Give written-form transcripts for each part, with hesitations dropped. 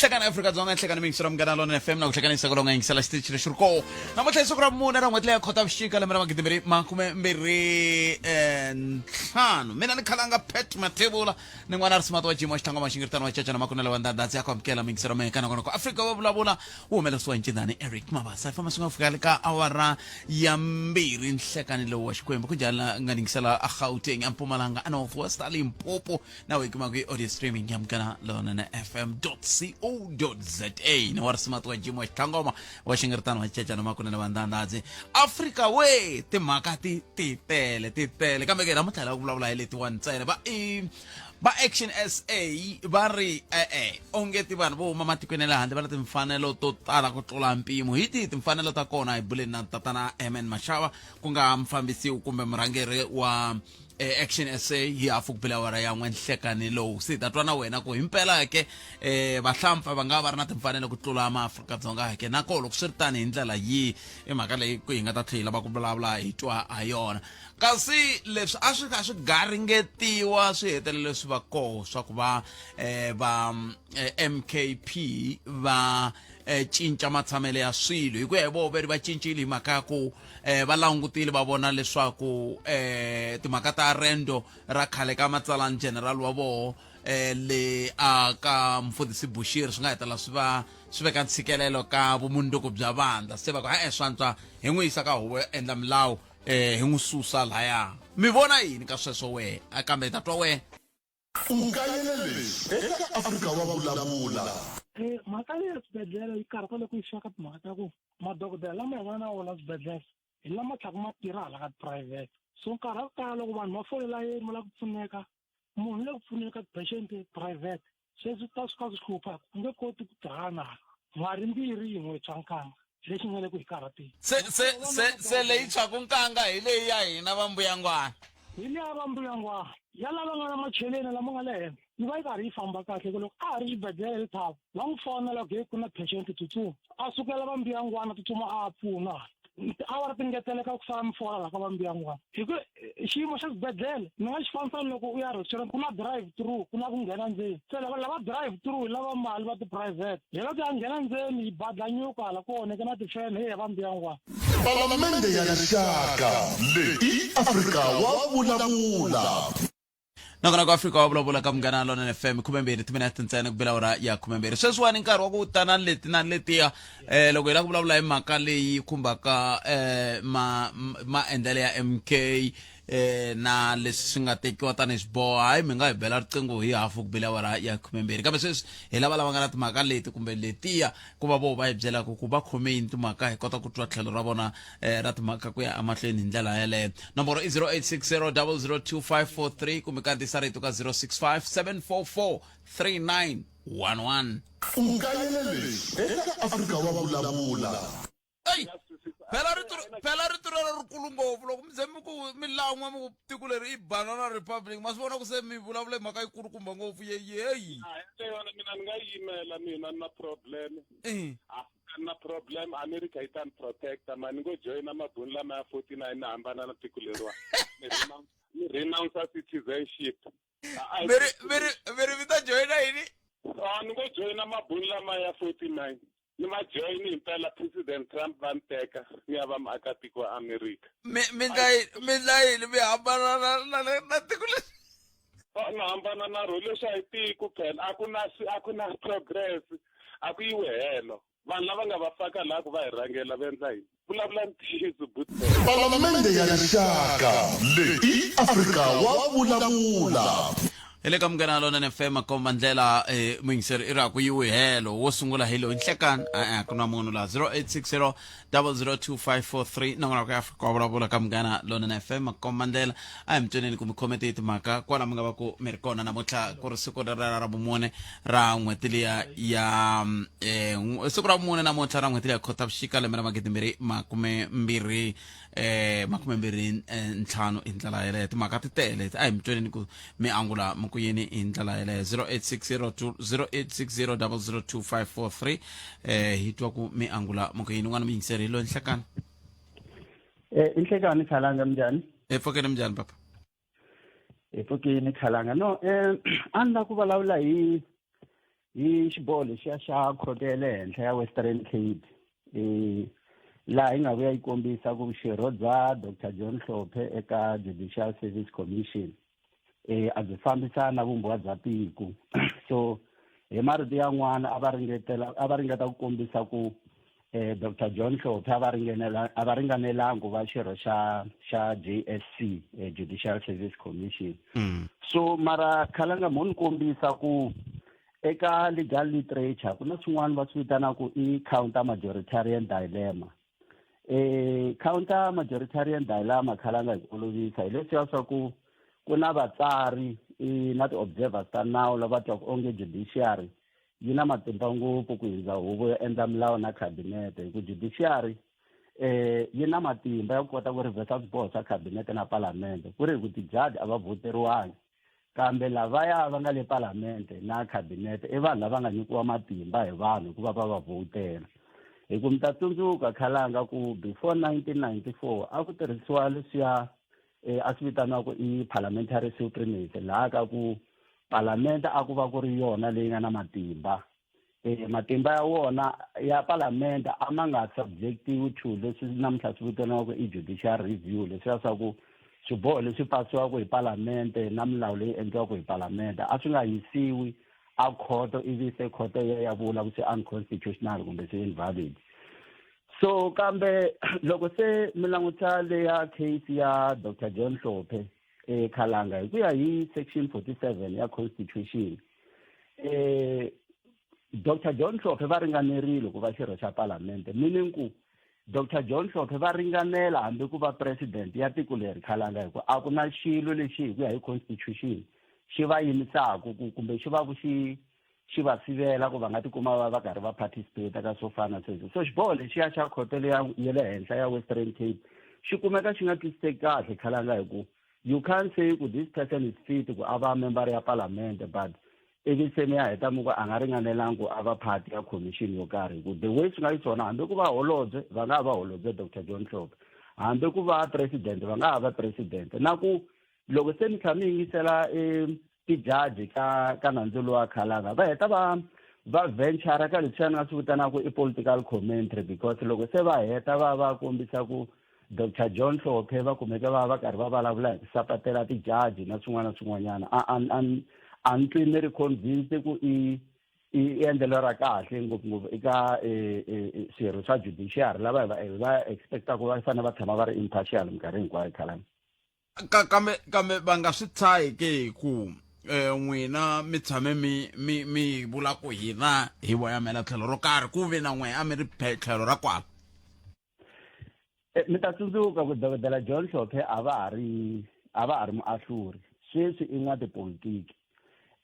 Hlekani Afrika-Dzonga, nhlekani miyingiselo Munghana Lonene FM na ku hlekanisa ku longa yingisela xitichi lexi ri koho namuntlha i siku ra vumune ra n'hweti leya Khotavuxika lembe ra magidimbirhi makume mbirhi ntlhanu. Mina ni khalanga Pat Mathebula ni n'wana ri simati wa jimo wa xitlhango maxingiritano wa cacana makunele wa ndandhandzi ya ku amukela miyingiselo mehe kana kona ku Afrika wa vulavula wu humelerisiwa hi ncindani Eric Mabasa. Hi famba swi nga fika le ka awara ya 2 nhlekani lowu wa Xikwembu. Ku njhani la nga ningisela a Gauteng, a Mpumalanga, a North West, a Limpopo na u yi kumaka hi audio streaming ya Munghana Lonene FM co za. Ni wa risimati wa jimo wa xitlhangoma wa xingiritano wa cacana makunene wa ndandhandzi Afrika we. Timhaka ti ti tele, ti tele, kambe ke namuntlha hi lava ku vulavula hi letiwani ntsena. Va i va Action SA va ri e-e, onge ti vanhu vo huma matikweni ya le handle va na timfanelo to tala ku tlula mpimo. Hi tihi timfanelo ta kona? Hi buleni na tatana Mn Mashava, ku nga mufambisi kumbe murhangeri wa Action SA, hi hafu ku bela awara ya n'we nhlekani lowu. Se hi ta twa na wena ku himpela ke vahlampfa va nga va ri na timfanelo ku tlula maAfrika-Dzonga ke, na koho loko swi ri tani hi ndlela yihi? I mhaka leyi ku hi nga ta tlhela hi lava ku vulavula hi twa ha yona. Kasi leswi a swi kha swi garingetiwa swi hetelele swi va koho swa ku va va MKP va cinca matshamelo ya swilo. Hi ku ya hi voho veri va cincile hi mhaka ya ku va langutile va vona leswaku timhaka ta rendo ra khale ka matsalani general wa voho le a ka mfundhisi Bushiri swi nga hetelela swi va swi veka ntshikelelo ka vumundzuku bya vandla. Se va ku e-e, swantswa hi n'wi yisa ka huvo yo endla milawu, hi n'wi susa laya. Mi vona yini ka sweswo wehe? Kambe hi ta twa wehe. U kayele leswi eka Afrika wa Vulavula. Mhaka leyi ya swibedhlele yi karhata loko yi fika ka timhaka ta ku madokodela lama hi nga na wona swibedhlele hi lama tlhaka ma tirha hala ka tiphurayivhete. So nkarhi wa ku tala loko vanhu va fole layeni va lava ku pfuneka, munhu u le ku pfuneni ka ti-patient private, sweswi ta swi ka swi hlupha, u nge koti ku tirhana n'hwari mbirhi yin'we tshwa nkanga lexi nga le ku hi karhateni. Se leyi tshwaku nkanga hi leyi ya hina va mbuyangwana. Hi leya va mbuyangwana ya lava nga na macheleni lama nga le henhla, yi va yi karhi yi famba kahle ku loko a ha ri xibedhlele le thava va n'wi fonela ku hey, ku na patient, tsutsuma. A sukela va mbuyangwana, tsutsuma a ya pfuna. Tiawara ti ngeteleka ku sala mi fola la ka va mbuyangwana. Hi ku xiyimo xa xibedhlele ni nga xi fanisa loko u ya restaurant, ku na drive through, ku na ku nghena ndzeni. Se lava drive through hi lava mali va ti-private, hi loko ya nghena ndzeni yi badlanyuka hala ku onheke na tifene hi va mbuyangwana. Palamende ya Rixaka leyi i Afrika wa Vulavula. Nakona ku Afrika wa Vulavula ka Munghana Lonene FM, 12 timinete ntsena ku bela awara ya 12. Sweswiwani nkarhi wa ku ta na leti na letiya. Loko hi lava ku vulavula hi mhaka leyi khumbaka ma maendlelo ya MK na leswi swi nga tekiwa tanihi swiboho, hayi, mi nga hi bela riqingho hi hafu ku bela awara ya 12. Kambe sweswi hi lava lava nga na timhaka leti kumbe letiya ku va vo va hi byelaka ku va khome yini timhaka, hi kota ku twa tlhelo ra vona ra timhaka ku ya emahlweni hi ndlela yeleyo. Nomboro i 0860 002543 kumbe kandziyisa rito ka 065 744 3911. U kayele leswi eka Afrika wa Vulavula. Ey, phela rito rero rikulu ngopfu. Loko mi ze mi ku mi lan'wa mi ku tiko leri i banana republic, ma swi vona ku se mi vulavula hi mhaka yikulukumba ngopfu. Yeyeyi. A yona mina ni nga yimela, mina ni na problem. A na problem, America yi ta ni protecta ma ni ngo joyina mabuni lama ya 49, ni hambana na tiko leriwa, ni renounce citizenship. Mi ri mi ta joyina yini? A ni ngo joyina mabuni lama ya 49, ni va joyini himpela President Trump, va ni teka ni ya va muakatiko wa America. Mi ndla yini mi hambana na tiko leri? Ni hambana na ro leswi a hi tiko phela, a ku na progress, a ku yiwi helo. Vanhu lava nga va faka laha ku va hi rhangela va endla yini? Vulavula ntiyiso but. Palamende ya Rixaka leyi i Afrika wa Vulavula. Hi le ka Munghana Lonene FM, makomba ndlela muyingiseri i ri a ku yiwi helo. Wo sungula hi loyi nhlekani. E-e, ku na munhu laha 0860 002543 nongonoko ya Afrika wa Vulavula ka Munghana Lonene FM, makomba ndlela. A hi mi tweneni ku mi khome tihi timhaka kwala mi nga va ku mi ri kona namuntlha, ku ri siku ra vumune ra n'hweti liya ya siku ra vumune namuntlha ra n'hweti liya Khotavuxika lembe ra magidimbirhi makumembirhi makumembirhi ntlhanu. Hi ndlela yeleyo timhaka ti tele, a hi mi tweneni ku mi angula mi ku yini hi ndlela yeleyo. 0860 0860 002543 hi twa ku mi angula mi ku yini. Un'wana muyingiseri hi loyi nhlekani. Inhlekani Khalanga, minjhani? Hi pfukeni, minjhani papa? Hi pfukeni Khalanga. No, a ni la ku vulavula hi xiboho lexiya xa khoto ya le henhla ya Western Cape, laha yi nga vuya yi kombisa ku vuxirho bya Dr John Hlophe eka Judicial Service Commission a byi fambisana na vumbiwa bya tiko. So hi marito yan'wana, a va ringeta ku kombisa ku Dr John Hlophe a va ringanelangi ku va xirho xa JSC, Judicial Service Commission. So mara Khalanga, mo ni kombisa ku eka legal literature ku na swin'wana va swi vitanaka i counter majoritarian dilemma. Counter majoritarian dilemma, Khalanga, hi ku olovisa hi leswiya swa ku ku na vatsari na ti-observers ta nawu lava twaka onge judiciary yi na matimba ngopfu ku hindza huvo yo endla milawu na khabinete, hi ku judiciary yi na matimba ya ku kota ku reversa swiboho swa khabinete na palamende, ku ri hi ku tijaji a va voteriwangi, kambe lavaya va nga le palamende na khabinete i vanhu lava nga nyikiwa matimba hi vanhu hikuva va va vhotela. Hi ku mi ta tsundzuka, Khalanga, ku before 1994 a ku tirhisiwa leswiya a swi vitaniwaku i parliamentary supremacy, laha ka ku palamende a ku va ku ri yona leyi nga na matimba. Matimba ya wona ya palamende a ma nga subjectiwi to leswi namuntlha swi vitaniwaka i judicial review, leswiya swa ku swiboho leswi pasiwaka hi palamende na milawu leyi endliwaka hi palamende a swi nga yisiwi a khoto, ivi se khoto ya vula ku swi unconstitutional kumbe swi invalid. So kambe loko se mi languta leya case ya Dr John Hlophe, Khalanga, hi ku ya hi section 47 ya constitution, Dr John Hlophe va ringanerile ku va xirho xa palamende, meaning ku Dr John Hlophe va ringanela hambi ku va president ya tiko leri, Khalanga, hi ku a ku na xilo lexi hi ku ya hi constitution xi va yimisaku ku kumbe xi va ku xi va sivela ku va nga tikuma va karhi va participate ka swo fana sweswo. So xiboho lexiya xa khoto leya ya le henhla ya Western Cape xi kumeka xi nga twisiseki kahle, Khalanga, hi ku you can't say ku this person is fit ku a va member ya parliament, but ivi se mi ya heta mi ku a nga ringanelangi ku a va part ya commission yo karhi, hi ku the way swi nga xiswona, hambi ku va holobye va nga ha va holobye Dr John Hlophe, hambi ku va president va nga ha va president. Na ku loko se mi kha mi yingisela tijaji ka nandzu lowa, Khalanga, va heta va venture ka leswiya ni nga swi vitanaka i political commentary, because loko se va heta va kombisa ku Dr John Hlophe va kumeke va karhi va vulavula hi ku sapatela tijaji na swin'wana na swin'wanyana, a ni twi ni ri convinced ku i endlelo ra kahle, ngopfungopfu eka swirho swa judiciary lava hi va expectaku va fanele va tshama va ri impartial minkarhi hinkwayo, Khalanga. Kambe va nga swi tshahi ke hi ku n'wina mi tshame mi vula ku hina hi voyamela tlhelo ro karhi, ku ve na n'we a mi ri tlhelo ra kwala? Mi ta tsundzuka ku Dokodela John Hlophe a va ha ri muahluri sweswi, i n'watipolitiki.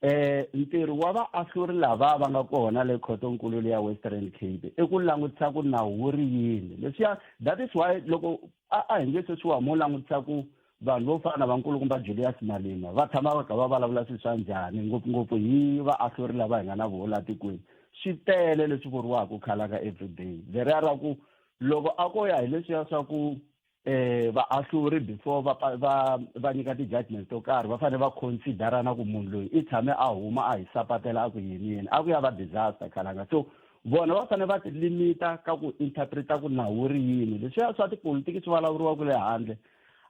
Ntirho wa vaahluri lava va nga kona le khotonkulu leya Western Cape i ku langutisa ku nawu wu ri yini leswiya. That is why loko a hi nge sweswiwa mo langutisa ku vanhu vo fana na vankulukumba Julius Malema va tshama va kha va vulavula swilo swa njhani, ngopfungopfu hi vaahluri lava hi nga na voho la tikweni, swi tele leswi vuriwaka, Khalanga, everyday. Leriya ra ku loko a ko ya hi leswiya swa ku vaahluri before va nyika ti-judgment to karhi va fanele va considera na ku munhu loyi i tshame a huma a hi sapatela a ku yini yini, a ku ya va disaster, Khalanga. So vona va fanele va ti limita ka ku interpreta ku nawu wu ri yini. Leswiya swa tipolitiki swi vulavuriwaka le handle,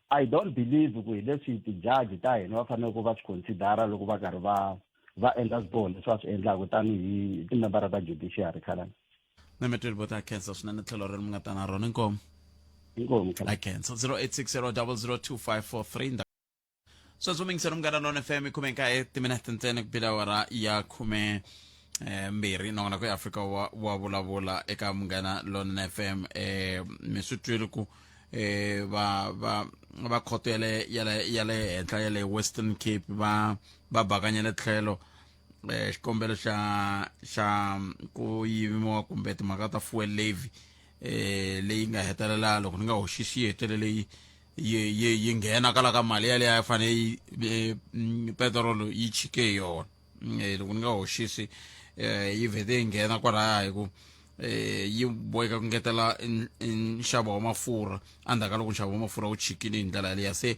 I don't believe ku hi leswi tijaji ta hina va fanele ku va swi considera loko va karhi va endla swiboho leswi va swi endlaka tanihi timembara ta judiciary, Khalanga. Nametweli vo ta khensa swinene tlhelo rero mi nga ta na rona. Inkomu. Inkomu. A khensa. 0860 002543. Sweswo mingiselo Munghana Lona FM, 19 timinete ntsena ku bila awara ya khume mbirhi. Nongonoko ya Afrika wa vulavula eka Munghana Lona FM. Mi swi twile ku va khoto ya le henhla ya le Western Cape va bakanyele tlhelo xikombelo xa ku yimiwa kumbe timhaka ta fuel levy, leyi nga hetelela, loko ni nga hoxisi, yi hetelele yi nghena kala ka mali yaleyo a yi fanele petrol yi chike hi yona. Loko ni nga hoxisi, yi vhete yi nghena kwalaya hi ku Yi boheka ku ngetela nxavo wa mafurha endzhaku ka loko nxavo wa mafurha wu chikile hi ndlela yaleyo. Se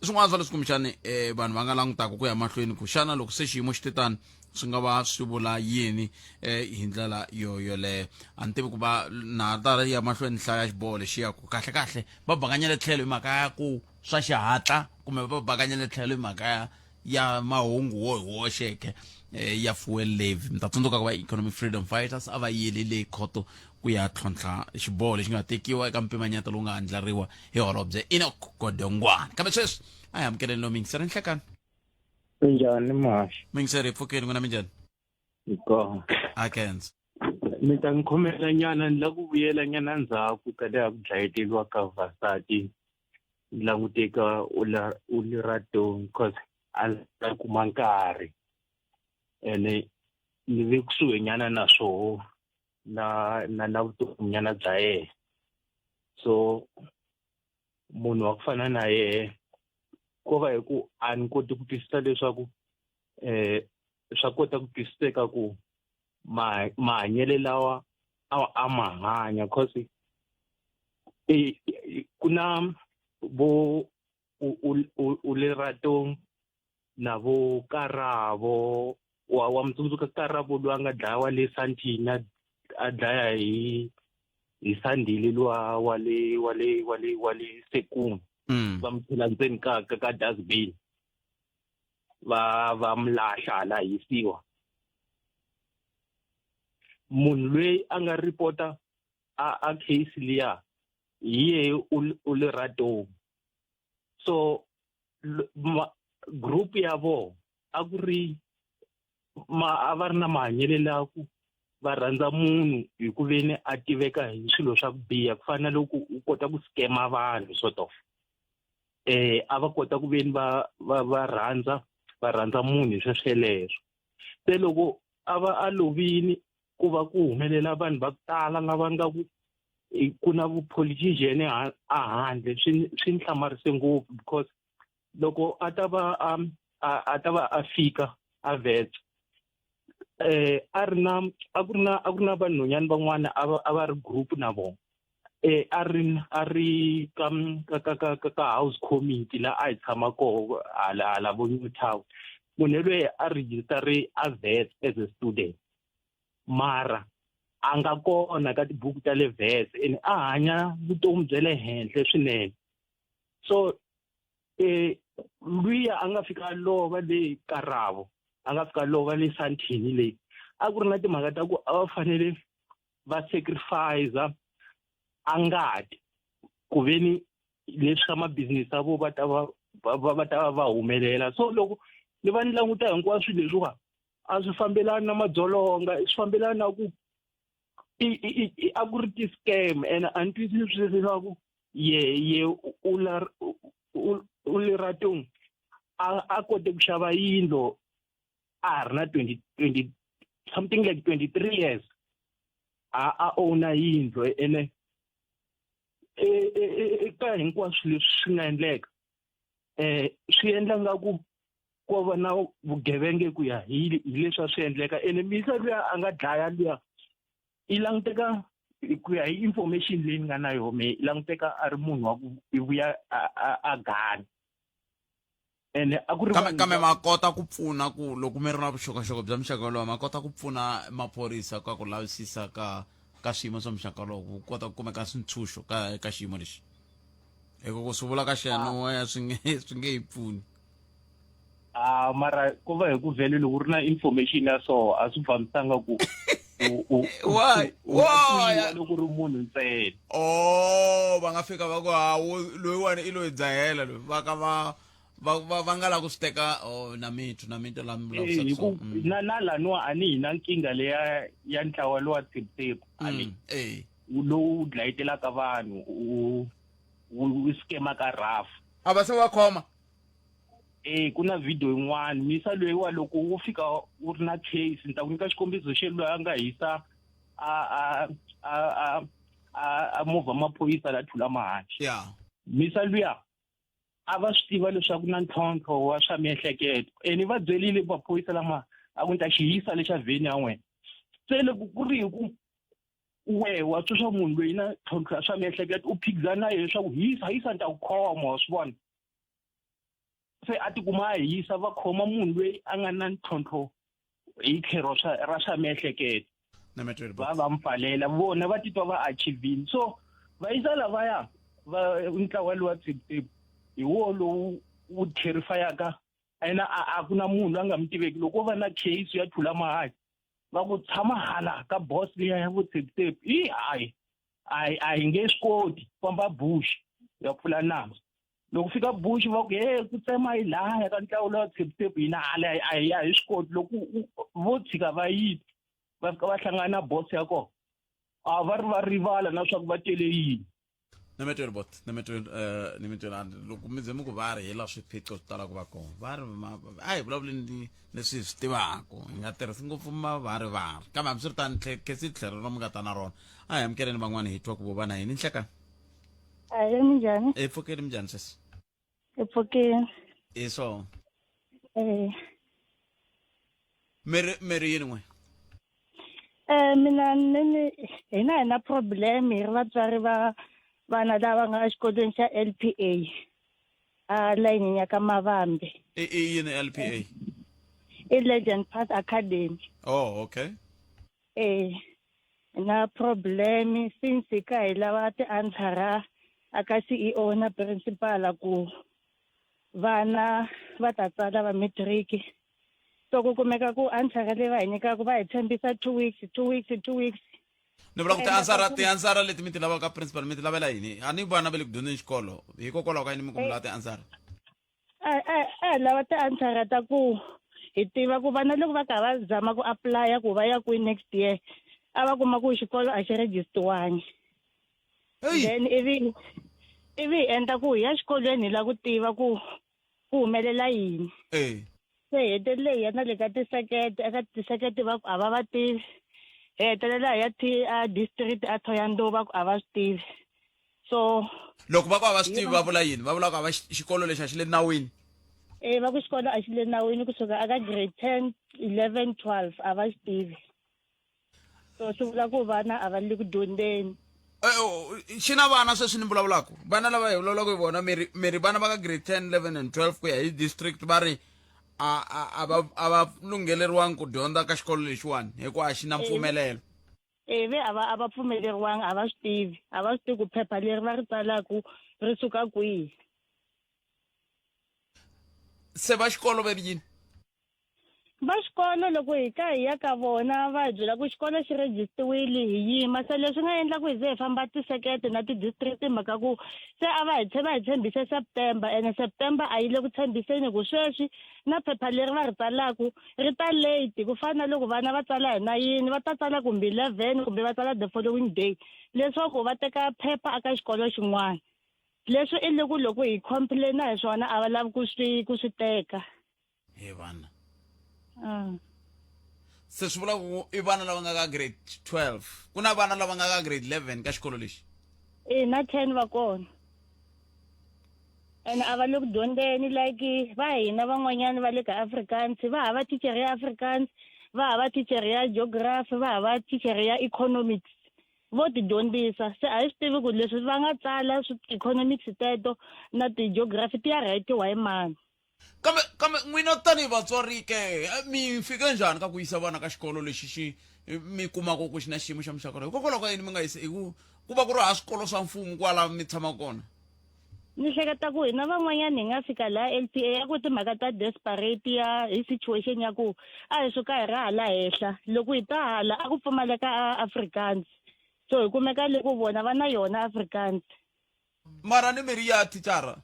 swin'wana swa leswi kumbexani vanhu va nga langutaka ku ya mahlweni ku xana loko se xiyimo xi te tani swi nga va swi vula yini hi ndlela yo yoleyo. A ni tivi ku va na ta ya mahlweni hlaya xiboho lexiya ku kahle kahle va bakanyele tlhelo hi mhaka ya ku swa xihatla kumbe va bakanyele tlhelo hi mhaka ya mahungu wo hi woxeke ya fuel levy. Mi ta tsundzuka ku va Economic Freedom Fighters a va yile le khoto ku ya tlhontlha xiboho lexi nga tekiwa eka mpimanyeto lowu nga andlariwa hi holobye Enoch Godongwana. Kambe sweswi a hi amukeleni lowu mingiseri nhlekani. Minjhani muhaxi? Mingiseri hi pfukeni, n'wina minjhani? Hi kona. A khensa. Mi ta ni khomela nyana, ni lava ku vuyela nyana ndzhaku ka leya ku dlayeteriwa ka vavasati. Ni languteka u Leratong cause a ni ta kuma nkarhi ene ni ve kusuhi nyana na swoho na vutomi nyana bya yena. So munhu wa ku fana na yehe ko va hi ku a ni koti ku twisisa leswaku swa kota ku twisiseka ku mahanyelo lawa a ma hanya, cause ku na vo u Leratong na vo Karabo wa mtsundzuka Karabo loyi a nga dlawa le Sandton, a dlaya hi Sandile luwa wa le Sekung. Va mu chela ndzeni ka dustbin, va mu lahla hala hisiwa. Munhu loyi a nga report-a a case liya hi yehe u Leratong. So group ya vona a ku ri ma a va ri na mahanyelo la ku va rhandza munhu hi ku veni a tiveka hi swilo swa ku biha, ku fana na loko u kota ku scam-a vanhu sort of. A va kota ku veni va rhandza munhu hi swesweleswo. Se loko a va a lovini, ku va ku humelela vanhu va ku tala lava nga ku ku na vu-politician a handle, swi ni hlamarise ngopfu because loko a ta va a ta va a fika a vet a ri na a ku ri na vanhwanyana van'wana a va ri group na vona, a ri ka house committee la a hi tshama koho hala vo New Town. Munhu yelweyo a register a vet as a student, mara a nga kona ka tibuku ta le vet, ene a hanya vutomi bya le henhla swinene. So luya a nga fika lova le Karabo, a nga fika lova le Sandton leyi, a ku ri na timhaka ta ku a va fanele va sacrifice a ngati ku veni leswi swa mabizinesi ya vo va ta va humelela. So loko ni va ni languta hinkwaswo leswiwa, a swi fambelani na madzolonga, swi fambelani na ku a ku ri ti-scam. And a ni twisisi leswaku ye u Leratong a kote ku xava yindlo a ha ri na 20 20 something like 23 years, a owner yindlo. Ene eka hinkwaswo leswi swi nga endleka, swi endla nga ku ko va na vugevenga ku ya hi leswi a swi endleka. Ene misa luya a nga dlaya luya i languteka, ku ya hi information leyi ni nga na yona, me i languteka a ri munhu wa ku i vuya a Ghana, ene a ku ri Kambe ma kota ku pfuna ku loko mi ri na vuxokoxoko bya muxaka wolowo, ma kota ku pfuna maphorisa ka ku lavisisa ka swiyimo swa muxaka wolowo, ku kota ku kumeka swintshuxo ka xiyimo lexi, hi ku swi vula ka xiyanimoya swi nge yi pfuni. A mara ku va hi ku vhele loko u ri na information ya so a swi fambisanga ku Why? Why? Loko ri munhu ntsena. Oh, va nga fika va ku hawu, loyiwani i loyi dzahela loyi, va ka va nga lavi ku swi teka. Oh, na mitwa la mi hi ku na laniwa a ni hi na nkingha leya ya ntlawa lowa tsheputshepu a ni lowu dlayitelaka vanhu, u scamaka rough. A va se va khoma? Ku na video yin'wana misa loyiwa loko wo fika u ri na case, ni ta ku nyika xikombiso xe loyi a nga hisa a movha maphorisa la thula mahanci. Misa luya a va swi tiva leswaku na ntlhontlho wa swa miehleketo, ene va byerile maphorisa lama a ku ni ta xi hisa lexa vheni ya wena. Se loko ku ri hi ku Wehe wa twa swa munhu loyi na tlhontlho ya swa miehleketo u phikizana na yena leswaku hisa hisa ni ta ku khoma wa swi vona se a tikuma a hisa va khoma munhu loyi a nga na ntlhontlho hi tlhelo ra swa miehleketo va va mpfalela vona va titwa va achievile so va yisa lavaya va ntlawa lowa tsiputip hi wo lowu wu terrifyaka ena a ku na munhu loyi a nga mi tiveki loko ko va na case ya thula mahayi va ku tshama hala ka boss liya ya vutsheputep i hayi a hi nge swi koti famba bush ya pfula nandzu loko fika bush va ku he ku tsema yi laya ka ntlawa lowa tsheputep hina hala a hi a hi swi koti loko vo tshika va yini va fika va hlangana na boss ya kona a va ri va rivala na swa ku va tele yini ni mi tweli bot ni mi tweli eh, ni mi tweli loko mi ze mi ku va ri hi la swiphiqo swi talaka va kona va ri a hi vulavuleni ni leswi hi swi tivaka hi nga tirhisi ngopfu mavarivari kambe hambiswiritano khesi tlhelo ra mi nga ta na rona a hi amukeleni van'wana hi twa ku vo va na yini nhlekani Ahee, minjhani? hi pfukeli minjhani sweswi Hi pfukile. Hi swona. Eh. Mi ri mi ri yini n'we? Eh mina ni hina hi na problem hi ri vatswari va vana lava nga exikolweni xa LPA a layinini ya ka Mavambe. I i yini LPA? I Legend Path Academy. Oh, okay. Eh na problem since ka hi lava ti-answera aka CEO na principal ku vana va ta tsala va matric so ku kumeka ku answera leyi va hi nyikaka va hi tshembisa 2 weeks 2 weeks 2 weeks. Ni vula ku tiansara tiansara leti mi ti lavaka principal mi ti lavela yini? A ni vana va le ku dyondzeni xikolo hikokwalaho ka yini mi ku mi lava tiansara? A hi lava ti-answera ta ku hi tiva ku vana loko va karhi va zama ku apply ku va ya kwihi next year a va kuma ku xikolo a xi registiwangi then ivi hi endla ku hi ya xikolweni hi lava ku tiva ku ku humelela yini. Se hi hetelele hi ya na le ka tisekete eka tisekete va ku a va va tivi hi hetelela hi ya a district a Thohoyandou va ku a va swi tivi so loko va ku a va swi tivi va vula yini? Va vula ku a va xikolo lexi a xi le nawini? E va ku xikolo a xi le nawini kusuka aka grade 10 11 12 a va xi tivi so swi vula ku vana a va le ku dyondzeni. Xi na vana sweswi ni vulavulaka vana lava hi vulavulaka hi vona mi ri mi ri vana va ka grade 10 11 and 12 ku ya hi district va ri a a a va a va lungheleriwangi ku dyondza ka xikolo lexiwani hikuva a xi na mpfumelelo. Ivi a va a va pfumeleriwanga a va swi tivi a va swi tivi ku phepha leri va ri tsalaku ri suka kwihi. Se va xikolo va ri yini? Va xikolo loko hi ka hi ya ka vona va hi byela ku xikolo xi rejistiwile hi yima se leswi nga endla ku hi ze hi famba tisekete na ti-district hi mhaka ku se a va hi va hi tshembise September ene September a yi le ku tshembiseni ku sweswi na phepha leri va ri tsalaku ri ta late ku fana na loko vana va tsala hi nayini va ta tsala kumbe 11 kumbe va tsala the following day leswaku va teka phepha aka xikolo xin'wana leswi i le ku loko hi complaina hi swona a va lavi ku swi ku swi teka. He vana. Se swi vula ku i vana lava nga ka grade 12 ku na vana lava nga ka grade 11 ka xikolo lexi? E na 10 va kona ene a va le ku dyondzeni like va hina van'wanyana va le ka Afrikaans va hava teacher ya Afrikaans va hava teacher ya geography va hava teacher ya economics vo ti dyondzisa se a hi swi tivi ku leswi va nga tsala swi economics teto na ti-geography ti ya rhayitiwa hi mani. Kambe kambe n'wina tanihi vatswari ke mi fike njhani ka ku yisa vana ka xikolo lexi xi mi kumaka ku xi na xiyimo xa muxaka lowu? Hikokwalaho ka yini mi nga yisi hi ku ku va ku ri hava swikolo swa mfumo kwala mi tshamaka kona? Ni hleketa ku hina van'wanyana hi nga fika laha LPA ya ku timhaka ta desperate ya hi situation ya ku a hi suka hi ri hala henhla loko hi ta hala a ku pfumaleka Afrikaans so hi kumeka le ku vona va na yona Afrikaans. Mara ni mi ri ya thicara?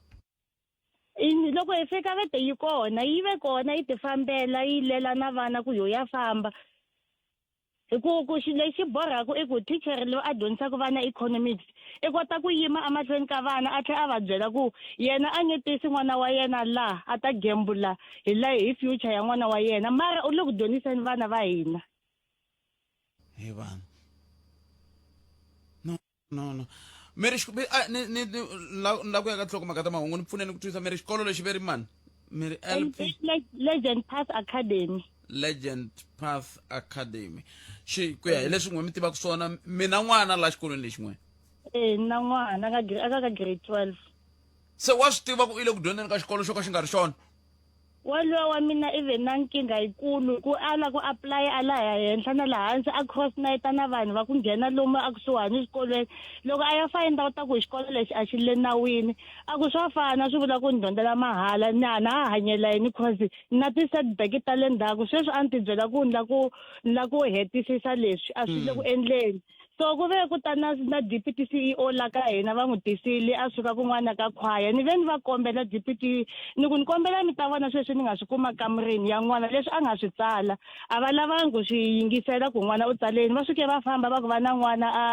Loko hi fika vete yi kona yi ve kona yi tifambela yi lela na vana ku yo ya famba hi ku ku xilo lexi borhaku i ku thichere loyi a dyondzisaka vana economics i kota ku yima emahlweni ka vana a tlhela a va byela ku yena a nge tisi n'wana wa yena laha a ta gembula hi la hi future ya n'wana wa yena mara u le ku dyondziseni vana va hina. He vana no no no mi ri ni ni ni la la ku ya ka nhlokomhaka ta mahungu ni pfuneni ku twisisa mi ri xikolo lexi ve ri mani mi ri LP Legend Path Academy. Legend Path Academy xi ku ya hi leswi n'we mi tivaka swona mina n'wana la xikolweni lexi n'we e na n'wana a ka ka grade 12 se wa swi tiva ku i le ku dyondzeni ka xikolo xo ka xi nga ri xona Walowo wa mina i ve na nkingha yikulu ku ala ku apply a laha henhla na laha hansi a cross night na vanhu va ku nghena lomu a kusuhani xikolweni loko a ya find out ku xikolo lexi a xi le nawini a ku swa fana swi vula ku ni dyondzela mahala ni a na ha hanyela yini cause na ti-setback ta le ndzhaku sweswi a ni ti byela ku ni la ku ni la ku hetisisa leswi a swi le ku endleni So ku ve ku ta na na deputy CEO la ka hina va n'wi tisile a suka kun'wana ka khwaya ni ve ni va kombela deputy ni ku ni kombela mi ta vona sweswi ni nga swi kuma kamareni ya n'wana leswi a nga swi tsala a va lavangi ku swi yingisela ku n'wana u tsaleni va suke va famba va ku va na n'wana a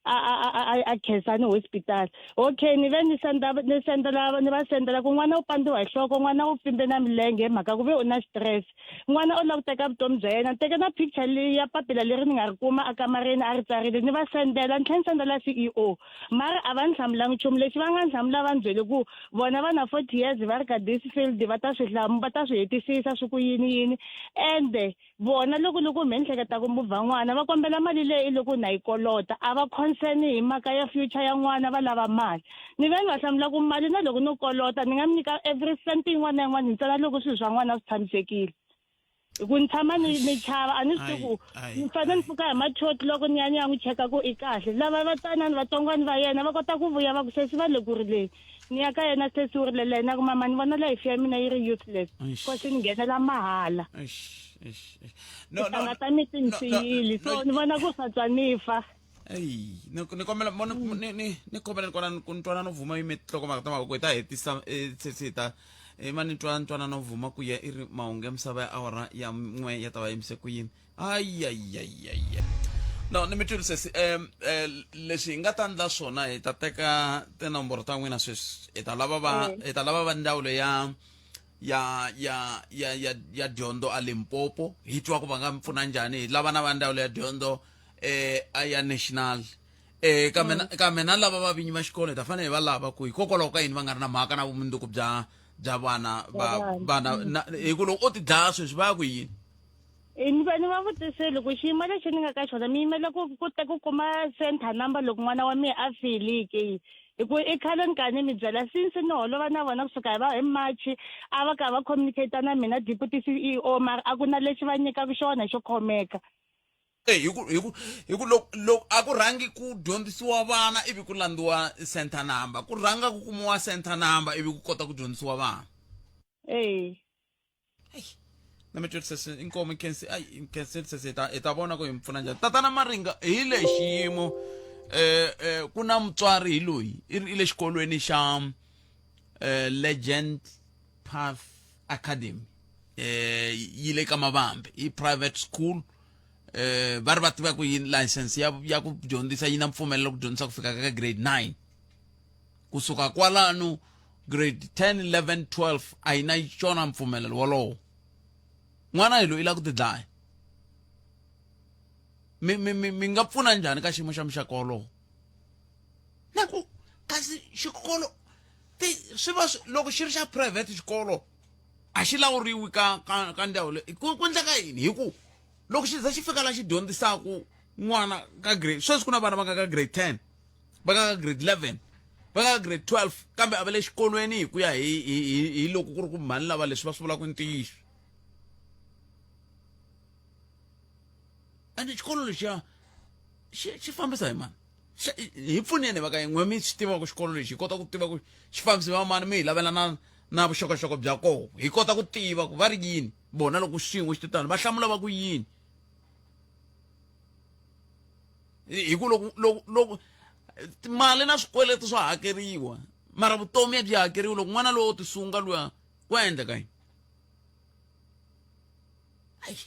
a a a a a Khensani hospital okay ni ve ni senda ni sendela ni va sendela ku n'wana u pandziwa hi nhloko n'wana u pfimbe na milenge hi mhaka ku ve u na stress N'wana u lava ku teka vutomi bya yena. Ni teke na picture leyi ya papila leri ni nga ri kuma akamareni a ri tsarile ni va sendela ni tlhela ni sendela CEO. Mara a va ni hlamulangi nchumu lexi va nga ni hlamula va ni byele ku vona va na 40 years va ri ka this field va ta swi va ta swi hetisisa swi ku yini yini ende vona loko loko mehe ni hleketa ku muvha n'wana va kombela mali leyi loko na yi kolota a va concern hi mhaka ya future ya n'wana va lava mali. Ni ve ni va hlamula ku mali na loko no kolota ni nga mi nyika every cent yin'wana na yin'wana ntsena loko swilo swa n'wana swi tshamisekile hi ku ni tshama ni ni chava a ni swi tivi ku ni fanele ni pfuka hi ma two o'clock ni ya ni ya n'wi cheka ku i kahle lava va tsanani vatsongwana va yena va kota ku vuya va ku sesi va le ku rileni ni ya ka yena sesi u rilela yena ku mama ni vona life ya mina yi ri useless cause ni nghenela mahala tintangha ta mi ti ni siyile so ni vona ku swa tswa ni fa eyi ni ni kombela mo ni ni ni kombela ni kona ku ntwana no vuma yime nhlokomhaka ta mhaka ku hi ta hetisa eh, sesi hi ta eh, ma ni twa ntwana no vuma ku ya i ri mahungu ya misava ya awara ya n'we ya ta va yimise ku yini ayayayaya no ni mi twile sesi um leswi hi nga ta ndla swona hi ta teka tinomboro ta n'wina sweswi hi ta lava va hi ta lava va ndzawulo ya ya ya ya ya ya dyondzo a Limpopo hi twa ku va nga mi pfuna njhani hi lava na va ndzawulo ya dyondzo eh a ya national eh kambe na kambe na lava va vinyi va xikolo hi ta fanele hi va lava ku hikokwalaho ka yini va nga ri na mhaka na vumundzuku bya bya vana va vana na hi ku loko o ti dlaya sweswi va ya ku yini Eh, ni va ni va vutisile ku xiyimo lexi ni nga ka xona mi yimele ku ku ta ku kuma center number loko n'wana wa mina a file ke hi ku i khale ni karhi ni mi byela since ni holova na vona kusuka hi va hi March a va karhi va communicate na mina deputy C_E_O mara a ku na lexi va nyikaka xona xo khomeka. E hi ku hi ku hi ku loko loko a ku rhangi ku dyondzisiwa vana ivi ku landziwa center number ku rhanga ku kumiwa center number ivi ku kota ku dyondzisiwa vana. Eya. Na mi twisise inkomu nkhensi ayi nkhensi sesi hi ta hi ta vona ku hi mi pfuna njhani tatana maringa hi le xiyimo eh eh ku na mutswari hi loyi i ri i le xikolweni xa eh Legend Path Academy eh yi le ka Mavambe i private school eh va ri va tiva ku yi license ya ya ku dyondzisa yi na mpfumelelo ku dyondzisa ku fika ka grade 9 kusuka kwalano grade 10 11 12 a yi na xona mpfumelelo wolowo n'wana hi loyi i lava ku tidlaya mi mi mi mi nga pfuna njhani ka xiyimo xa muxaka wolowo na ku kasi xikolo ti swi va loko xi ri xa private xikolo a xi lawuriwi ka ka ka ndhawu leyi ku ku endleka yini hi ku loko xi za xi fika la xi dyondzisaku n'wana ka grade sweswi ku na vana va nga ka grade 10 va nga ka grade 11 va nga ka grade 12 kambe a va le xikolweni hi ku ya hi hi hi loko ku ri ku mhani lava leswi va swi vulaka ntiyiso ende xikolo lexiya xi xi fambisa hi mani hi pfuneni va ka yin'we mi swi tiva ku xikolo lexi hi kota ku tiva ku xi fambisa va mani mi hi lavela na na vuxokoxoko bya kona hi kota ku tiva ku va ri yini vona loko xin'we xi titano va hlamula va ku yini hi ku loko loko loko mali na swikweleti swa hakeriwa mara vutomi a byi hakeriwi loko n'wana lowo tisunga luya ku endleka yini ayi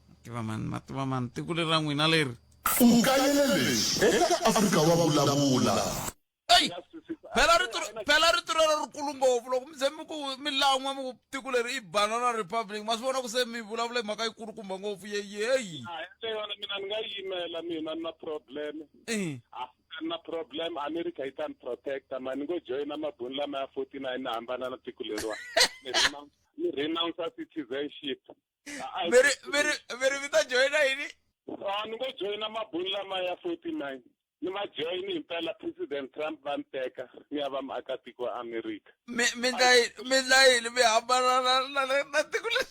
mativa mani mativa mani tiko leri ra n'wina leri U kayele leswi eka Afrika wa Vulavula. Eyi phela rito phela rito rero rikulu ngopfu loko mi ze mi ku mi lan'wa mi ku tiko leri i banana republic ma swi vona ku se mi vulavula hi mhaka yikulukumba ngopfu ye yeyi a hi yona mina ni nga yimela mina ni na problem a ni na problem america yi ta ni protecta ma ni ngo joyina mabuni lama ya 49 ni hambana na tiko leriwa ni renounce citizenship. Mi ri mi ri mi ri mi ta joyina yini? A ni ngo joyina mabunu lama ya 49 ni ma joyini himpela President Trump va ni teka ni ya va muakatiko wa America. Mi mi ndla yini mi ndla yini mi hambana na na na na tiko leri?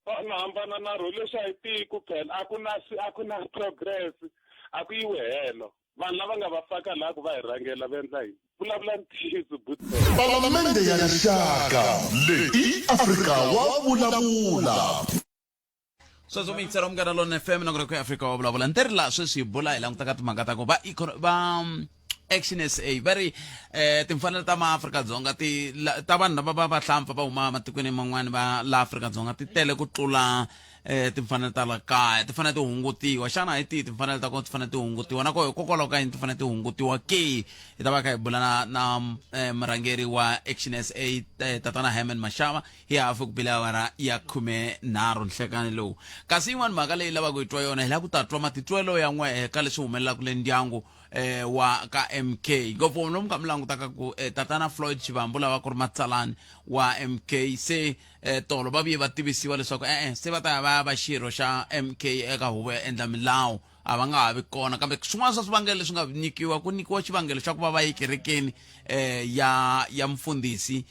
Oh, na hambana na ro leswi a hi tiko phela a ku na a ku na progress a ku yiwi helo vanhu lava nga va faka laha ku va hi rhangela va endla yini vulavula ntiyiso but Palamende ya Rixaka leyi i Afrika wa vulavula. Sweswo mi yingisela Munghana Lonene FM na ku ri ku Afrika wa vulavula. Ni ri laha sweswi hi bula hi languta ka timhaka ta ku va va Action SA va ri timfanelo ta maAfrika-Dzonga ti ta vanhu lava va vahlampfa va huma ematikweni man'wani va la Afrika-Dzonga ti tele ku tlula timfanelo ta la kaya ti fanele ti hungutiwa. Xana hi tihi timfanelo ta kona ti fanele ti hungutiwa na koho hikokwalaho ka yini ti fanele ti hungutiwa ke? Hi ta va kha hi bula na na murhangeri wa Action SA tatana Herman Mashava hi hafu ku bile awara ya 13 nhlekani lowu. Kasi yin'wana mhaka leyi lavaka hi twa yona hi lava ku ta twa matitwelo ya n'we ka leswi humelelaka le ndyangu wa ka MK ngopfu lomu ka mi langutaka ku tatana Floyd Shivambu lava ku ri matsalani wa MK se tolo va vuye va tivisiwa leswaku e-e se va ta ya va ya va xirho xa MK eka huvo ya endla milawu a va nga ha vi kona kambe swin'wana swa swivangelo leswi nga nyikiwa ku nyikiwa xivangelo xa ku va va ye kerekeni ya ya mfundhisi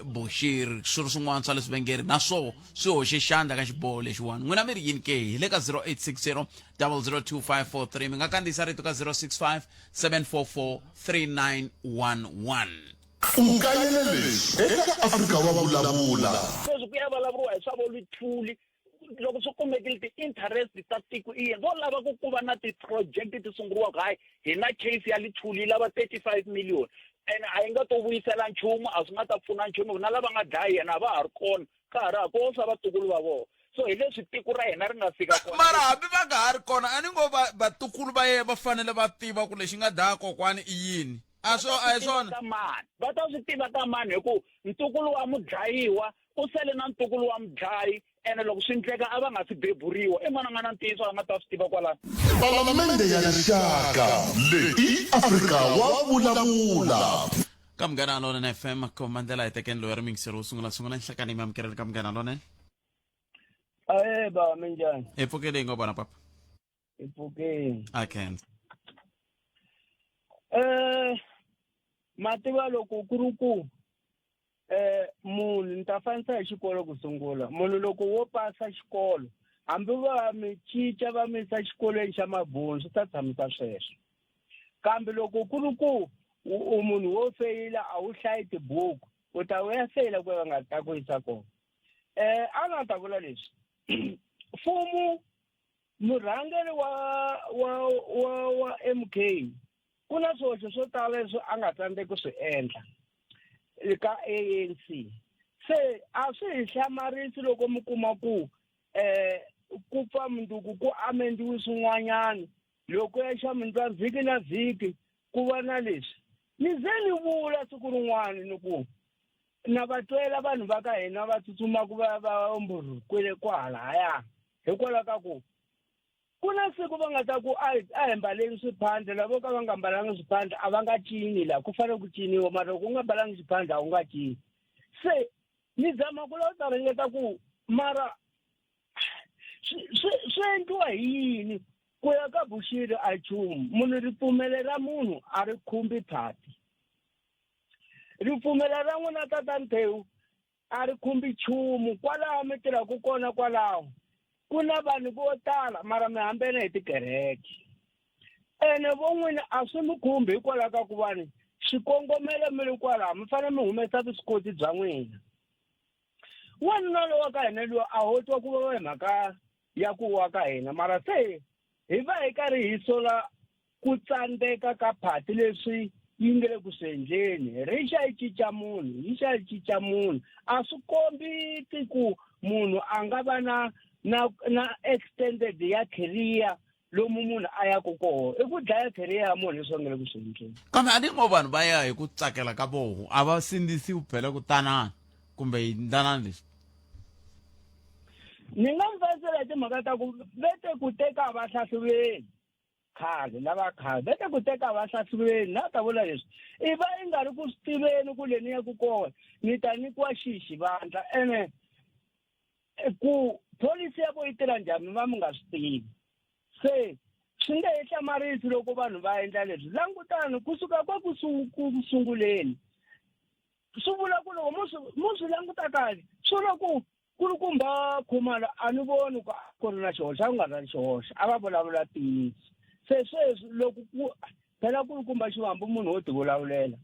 Bushiri swi ri swin'wana swa leswi vengeri na swoho swi hoxe xandla ka xiboho lexiwani n'wina mi ri yini ke hi le ka 0860 002543 mi nga kandziyisa rito ka 065 744 3911. U kayele leswi eka Afrika wa Vulavula. Sweswi ku ya vulavuriwa hi swa vo Luthuli loko swi kumekile ti-interest ta tiko i yini vo lava ku ku va na ti-project ti sunguriwaka hayi hi na case ya Luthuli yi lava 35 million ene a yi nga to vuyisela nchumu a swi nga ta pfuna nchumu na lava nga dlaya yena a va ha ri kona ka ha ri ha ko swa vatukulu va vona so hi leswi tiko ra hina ri nga fika kona mara hambi va nga ha ri kona a ni ngo vatukulu va yena va fanele va tiva ku lexi nga dlaya kokwani i yini a swo a hi swona ka mani va ta swi tiva ka mani hi ku ntukulu wa mudlayiwa u sele na ntukulu wa mudlayi ene loko swi ndleka a va nga si beburiwa i n'wana nga na ntiyiso a nga ta swi tiva kwalano. Palamende ya Rixaka leyi i Afrika wa vulavula. Ka Munghana Lonene FM khoma ndlela hi tekeni loyi ri mingiseri wo sungula sungula nhlekani mi amukeleni ka Munghana Lonene. Ahe ba minjhani? Hi pfukile hi ngo vona papa. Hi pfukile. A khensa. Mativa loko ku ri ku munhu ni ta fanisa hi xikolo ku sungula munhu loko wo pasa xikolo hambi va mi cinca va mi yisa xikolweni xa mabunu swi ta tshamisa sweswo kambe loko ku ri ku u munhu wo feyila a wu hlayi tibuku u ta u ya feyila ku va nga ta ku yisa kona a nga ta vula leswi mfumo murhangeri wa wa wa wa MK ku na swihoxo swo tala leswi a nga tsandzeki ku swi endla ka ANC se a swi hi hlamarisi loko mi kuma ku ku pfa mundzuku ku amendiwe swin'wanyana loko ya xa mundzuku vhiki na vhiki ku va na leswi ni ze ni vula siku rin'wana ni ku na va twela vanhu va ka hina va tsutsumaka va va mburhu kwele kwahalahaya hikwalaho ka ku ku na siku va nga ta ku a a hi mbaleni swiphandle lavo ka va nga mbalanga swiphandle a va nga cini laha ku fanele ku ciniwa mara loko u nga mbalanga xiphandle a wu nga cini se ni zama ku lava ta ringeta ku mara swi swi endliwa hi yini ku ya ka Bushiri a nchumu munhu ripfumelo ra munhu a ri khumbi phati ripfumelo ra n'wina tatani Mbewu a ri khumbi nchumu kwalaho mi tirhaka kona kwalaho ku na vanhu vo tala mara mi hambene hi tikereke ene vo n'wina a swi mi khumbi hikwalaho ka ku vani xikongomelo mi ri kwalaho mi fanele mi humesa vuswikoti bya n'wina wanuna lowa ka hina loyi a ho twa ku vava hi mhaka ya ku wa ka hina mara se hi va hi karhi hi sola ku tsandzeka ka phati leswi yi nge le ku swi endleni ri xa yi cinca munhu yi xa yi cinca munhu a swi kombisi ku munhu a nga va na na na extended ya career lomu munhu a yaku koho i ku dlaya career ya munhu leswi va nge le ku swi endleni kambe a ni ngo vanhu va ya hi ku tsakela ka voho a va sindzisiwi phela ku tanani kumbe hi ndlanani leswi ni nga mi fanisela hi timhaka ta ku ve te ku teka va hlahluveni khale lava khale va te ku teka va hlahluveni na ta vula leswi i va i nga ri ku swi tiveni ku le ni yaku kona ni ta nyikiwa xixi vandla ene Ku pholisi ya vo yi tirha njhani mi va mi nga swi tivi. Se swi nge he hlamarisi loko vanhu va endla leswi. Langutani kusuka kwa ku ku sunguleni, swi vula ku loko mo swi languta kahle, swi vula ku kulukumba Khumalo a ni voni ku a ku ri na xihoxo, a ku nga ri na xihoxo, a va vulavula ntiyiso. Se sweswi loko ku phela kulukumba Xivambu munhu wo tivulavulela,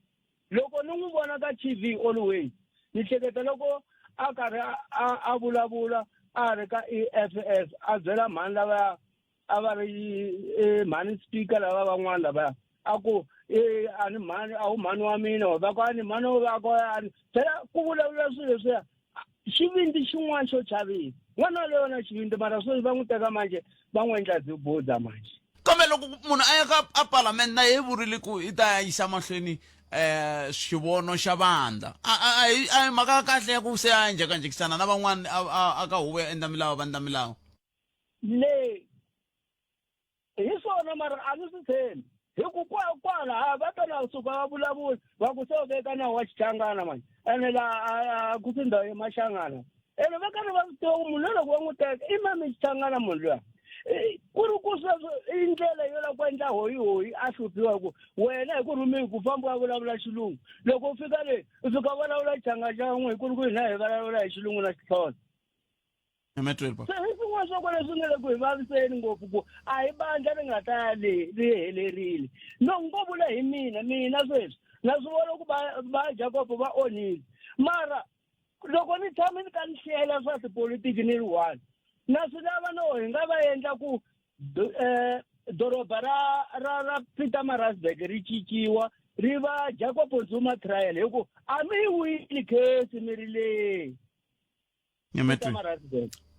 loko ni n'wi vona ka TV always ni hleketa loko a karhi a vulavula a ri ka EFF a byela mhani lavaya a va ri mhani speaker lava van'wana lavaya, a ku a ni mhani, a wu mhani wa mina, va ku a ni mhani wa ku a ni phela ku vulavula swilo leswiya xivindzi xin'wana xo chavisa. N'wana waloyo na xivindzi, mara sweswi va n'wi teka manje va n'wi endla zibudza manje. Kambe loko munhu a ya ka a parliament na ye vurile ku i ta ya yisa mahlweni xivono xa vandla, a hi mhaka ya kahle ya ku se a ya njhekanjhekisana na van'wana a ka huvo ya endla milawu, va endla milawu le hi swona, mara a ni swi tshembi hi ku kwala ha va ta na suka va vulavula va ku se u veka nawu wa Xichangana manje, ene laha a ku si ndhawu ya Mashangana, ene va karhi va swi tiva ku munhu loko va n'wi teka i mami Xichangana munhu luya. Ku ri ku sweswo i ndlela yo lava ku endla hoyihoyi a hluphiwa hi ku wena hi ku rhumiwi ku famba u ya vulavula xilungu, loko u fika le u fika u vulavula Xichangana xa n'we, hi ku ri ku hina hi vulavula hi xilungu na Xixhosa. Se hi swin'wana swa kona swi nga le ku hi vaviseni ngopfu ku a hi bandla ri nga ta ya le ri helerile. No ngo vula hi mina, mina sweswi na swi vona ku va Jacob va onhile, mara loko ni tshame ni ka ni hlela swa tipolitiki ni ri one, na swi lava no hi nga va endla ku doroba ra Pietermaritzburg ri cinciwa ri va Jacob Zuma trial, hi ku a mi yi wini case mi ri le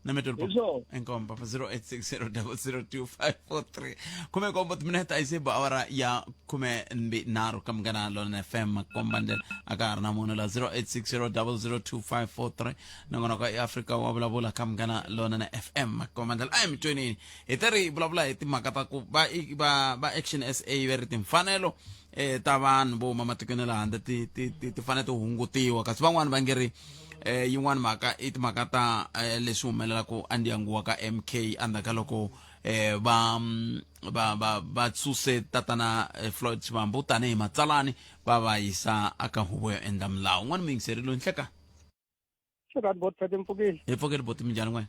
Inkomba 0860002543 17 timinete a yi se ba awara ya 13 ka Munghana Lonene FM. Komba ndlela a ka ha ri na munhu la 0860002543. Nongonoko i Afrika wa vulavula ka Munghana Lonene FM. Komba ndlela a hi mitwenini hi te ri vulavula hi timhaka ta ku va va va Action SA va ri timfanelo ta vanhu vo huma matikweni ya le handle ti ti ti fanele ti hungutiwa, kasi van'wani va nge ri yin'wani mhaka i timhaka ta leswi humelelaka endyangu wa ka MK endzhaku ka loko va va va va suse tatana Floyd Shivambu tanihi matsalani va va yisa aka huvo yo endla milawu. N'wana muyingiseri loyi, nhleka. Nhlekani bot Phete, mpfukile. Hi pfukile boti, minjhani n'wena?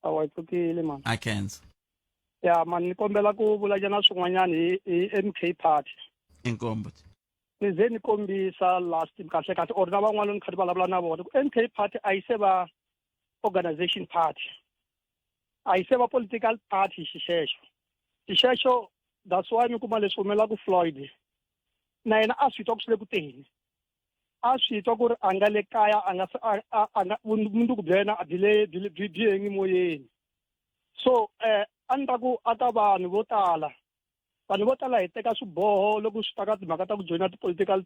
Awa, hi pfukile man. A khensa. Ya man, ni kombela ku vula nyana swin'wanyana hi MK Party. Inkombo. Ni ze ni kombisa last kahle kahle or na van'wana ni kha ni vulavula na vona ku MK Party a yi se va organization party, a yi se va political party xixexo xixexo. That's why mi kuma leswi humelelaku Floyd na yena a swi twa ku swi le ku teni, a swi twa ku ri a nga le kaya, a nga a nga vumundzuku bya yena a byi le byi byi byi hengi moyeni. So a ni ta ku aka vanhu vo tala, vanhu vo tala hi teka swiboho loko swi ta ka timhaka ta ku joyina ti-political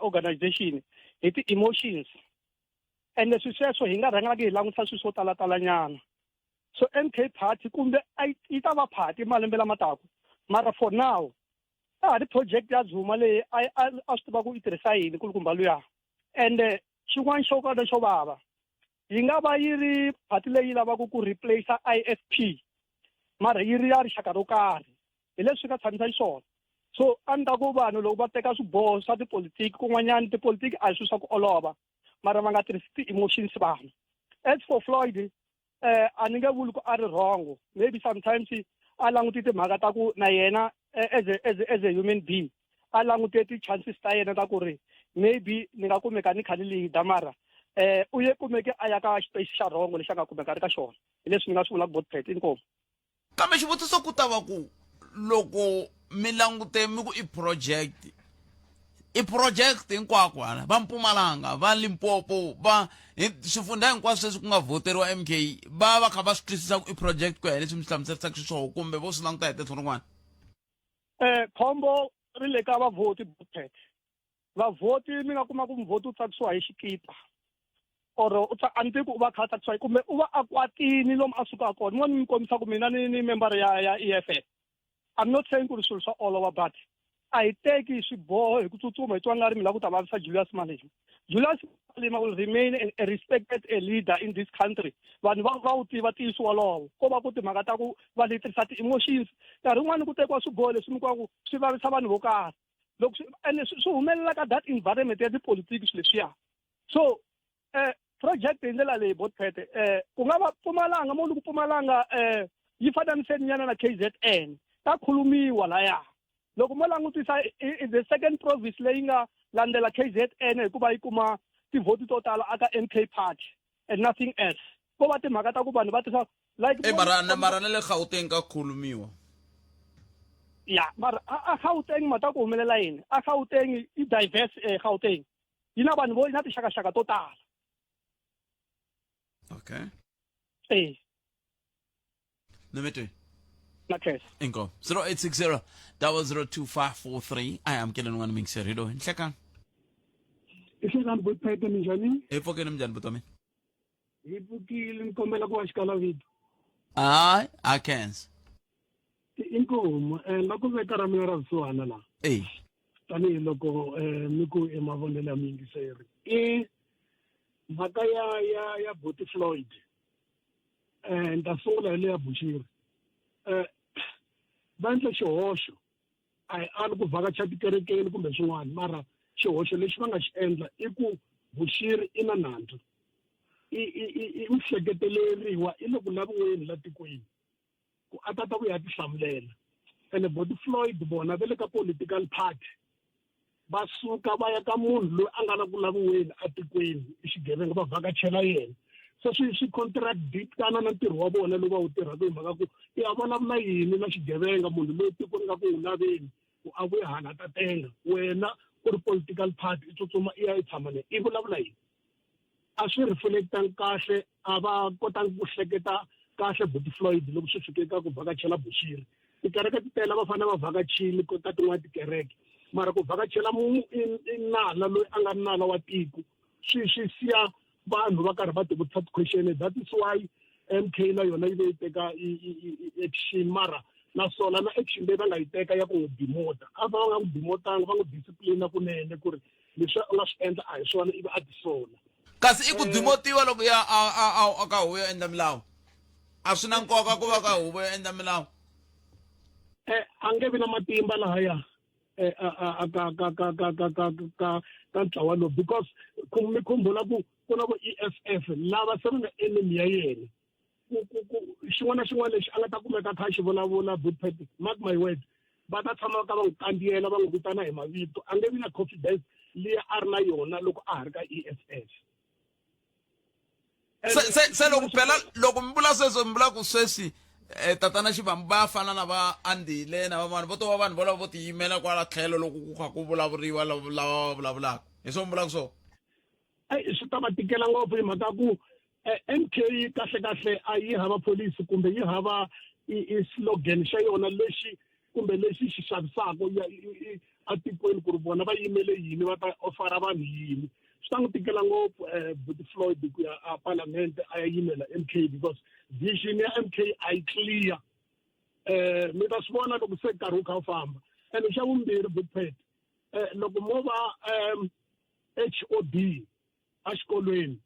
organization hi ti-emotions, and leswi sweswo hi nga rhangaki hi langutisa swilo swo talatalanyana. So MK Party kumbe yi ta va party malembe lama taka, mara for now a ha ri project ya Zuma leyi a swi tiva ku yi tirhisa yini kulukumba luya. Ende xin'wana xo ka xo vava, yi nga va yi ri party leyi lavaka ku replace IFP, mara yi ri ya rixaka ro karhi, hi leswi nga tshamisa xiswona. So a ni ta ku vanhu loko va teka swiboho swa tipolitiki kun'wanyana, tipolitiki a hi swilo swa ku olova, mara va nga tirhisi ti-emotions vanhu. As for Floyd, a ni nge vuli ku a ri wrong, maybe sometimes a languti timhaka ta ku na yena as a human being a langute ti-chances ta yena ta ku ri maybe ni nga kumeka ni kha ni leader, mara u ye kumeke a ya ka xipeyisi xa wrong lexi a nga kumeka a ri ka xona. Hi leswi ni nga swi vulaka bot inkomu. Kambe xivutiso ku ta va ku loko mi langute mi ku i project, i project hinkwako hala va Mpumalanga, va Limpopo, va swifundha hinkwaswo sweswi ku nga voteriwa MK, va va kha va swi twisisa ku i project ku ya hi leswi mi swi hlamuserisaka xiswona, kumbe vo swi languta hi tihlo rin'wana? Khombo ri le ka vavhoti bot. Vavhoti mi nga kuma ku muvhoti u tsakisiwa hi xikipa, or u a ni tivi ku u va kha a tsakisiwa kumbe u va a kwatini lomu a sukaka kona. Ni vona mi kombisa ku mina ni member ya EFF. I'm not saying ku ri swilo swa olova, but a hi teki swiboho hi ku tsutsuma hi twa nga ri mi lava ku ta vavisa Julius Malema. Julius Malema will remain a respected a leader in this country. Vanhu va va wu tiva ntiyiso wolowo. Ko va ku timhaka ta ku va tirhisa ti-emotions. Nkarhi wun'wani ku tekiwa swiboho leswi mi kuma ku swi vavisa vanhu vo karhi. Loko swi ene swi humelela ka that environment ya tipolitiki swilo leswiya. So project hi ndlela leyi Botpete ku nga va Mpumalanga mo ni ku Mpumalanga yi fananiseni nyana na KZN ta khulumiwa laya. Loko mo langutisa i the second province leyi nga landzela KZN hikuva yi kuma tivhoti to tala aka MK party and nothing else. Ko va timhaka ta ku vanhu va tisa like Eh, mara na mara na le Gauteng ka khulumiwa. Ya, mara a Gauteng ma ta ku humelela yini? A Gauteng i diverse Gauteng. Yi na vanhu vo yi na tinxakaxaka to tala. Okay. Eh. Nimetwe. Na khensa. Inkomu. 0860 002543 a hi amukele un'wana muyingiseri hi loyi. Nhlekani. Nhlekani Botpete minjhani? Hi pfukile minjhani butomi? Hi pfukile ni kombela ku va xikala vito. Hayi, a khensa. Inkomu, la ku veka ra mina ra vusiwana laha. Eh. Tanihiloko mi ku i mavonelo ya muyingiseri. I mhaka ya ya ya Buti Floyd. Ni ta sungula hi leya Bushiri. Va endle xihoxo. A hi ali ku vhakacha tikerekeni kumbe swin'wana, mara xihoxo lexi va nga xi endla i ku Bushiri i na nandzu. I i hleketeleriwa i le ku laviweni la tikweni ku a ta ta vuya tihlamulela. Ene Boti Floyd vona va le ka political party va suka va ya ka munhu loyi a nga na ku laviweni atikweni i xigevenga va vhakachela yena. Se swi contradictana na ntirho wa vona lowu va wu tirhaka hi mhaka ku i ya vulavula yini na xigevenga munhu loyi tiko ri nga ku n'wi laveni ku a vuya hala ta tenga wena u ri political party i tsutsuma i ya i tshama na i vulavula yini. A swi reflectangi kahle a va kotangi ku hleketa kahle Buti Floyd loko swi fike ka ku vhakachela Bushiri. Tikereke ti tele va fanele va vhakachile ka tin'wana tikereke mara ku vhakachela i nala loyi a nga nala wa tiko swi swi siya vanhu va karhi va tivutisa ti-question. That is why MK na yona yi ve yi teka action mara naswona na action leyi va nga yi teka ya ku n'wi demota a va nga n'wi demotanga va n'wi discipline kunene ku ri leswi a nga swi endla a hi swona ivi a tisola. Kasi i ku demotiwa loko ya a ka huvo yo endla milawu a swi na nkoka ku va ka huvo yo endla milawu. A nge vi na matimba lahaya a ka ka ka ka ka ka ka ka ntlawa lowu because mi khumbula ku ku na vo EFF lava se va nga enemy ya yena. Ku ku ku xin'wana na xin'wana lexi a nga ta kumeka a kha a xi vulavula Butpet mark my word va ta tshama ka va n'wi kandziyela va n'wi vitana hi mavito a nge vi na confidence liya a ri na yona loko a ha ri ka EFF. Se loko phela loko mi vula sweswo mi vula ku sweswi tatana Xivambu va fana na va Andile na van'wana vo to va vanhu volavo vo tiyimela kwala tlhelo loko ku kha ku vulavuriwa lava va vulavulaka hi swo mi vulaka swona. Ai swi ta va tikela ngopfu hi mhaka ku MK kahle kahle a yi hava policy kumbe yi hava i slogan xa yona lexi kumbe lexi xi xavisaka atikweni ku ri vona va yimele yini va ta ofara vanhu yini. Swi ta n'wi tikela ngopfu Buti Floyd ku ya a parliament a ya yimela MK because vision ya MK a yi clear. Mi ta swi vona loko se nkarhi wu kha wu famba. And xa vumbirhi Butpet loko mo va HOD exikolweni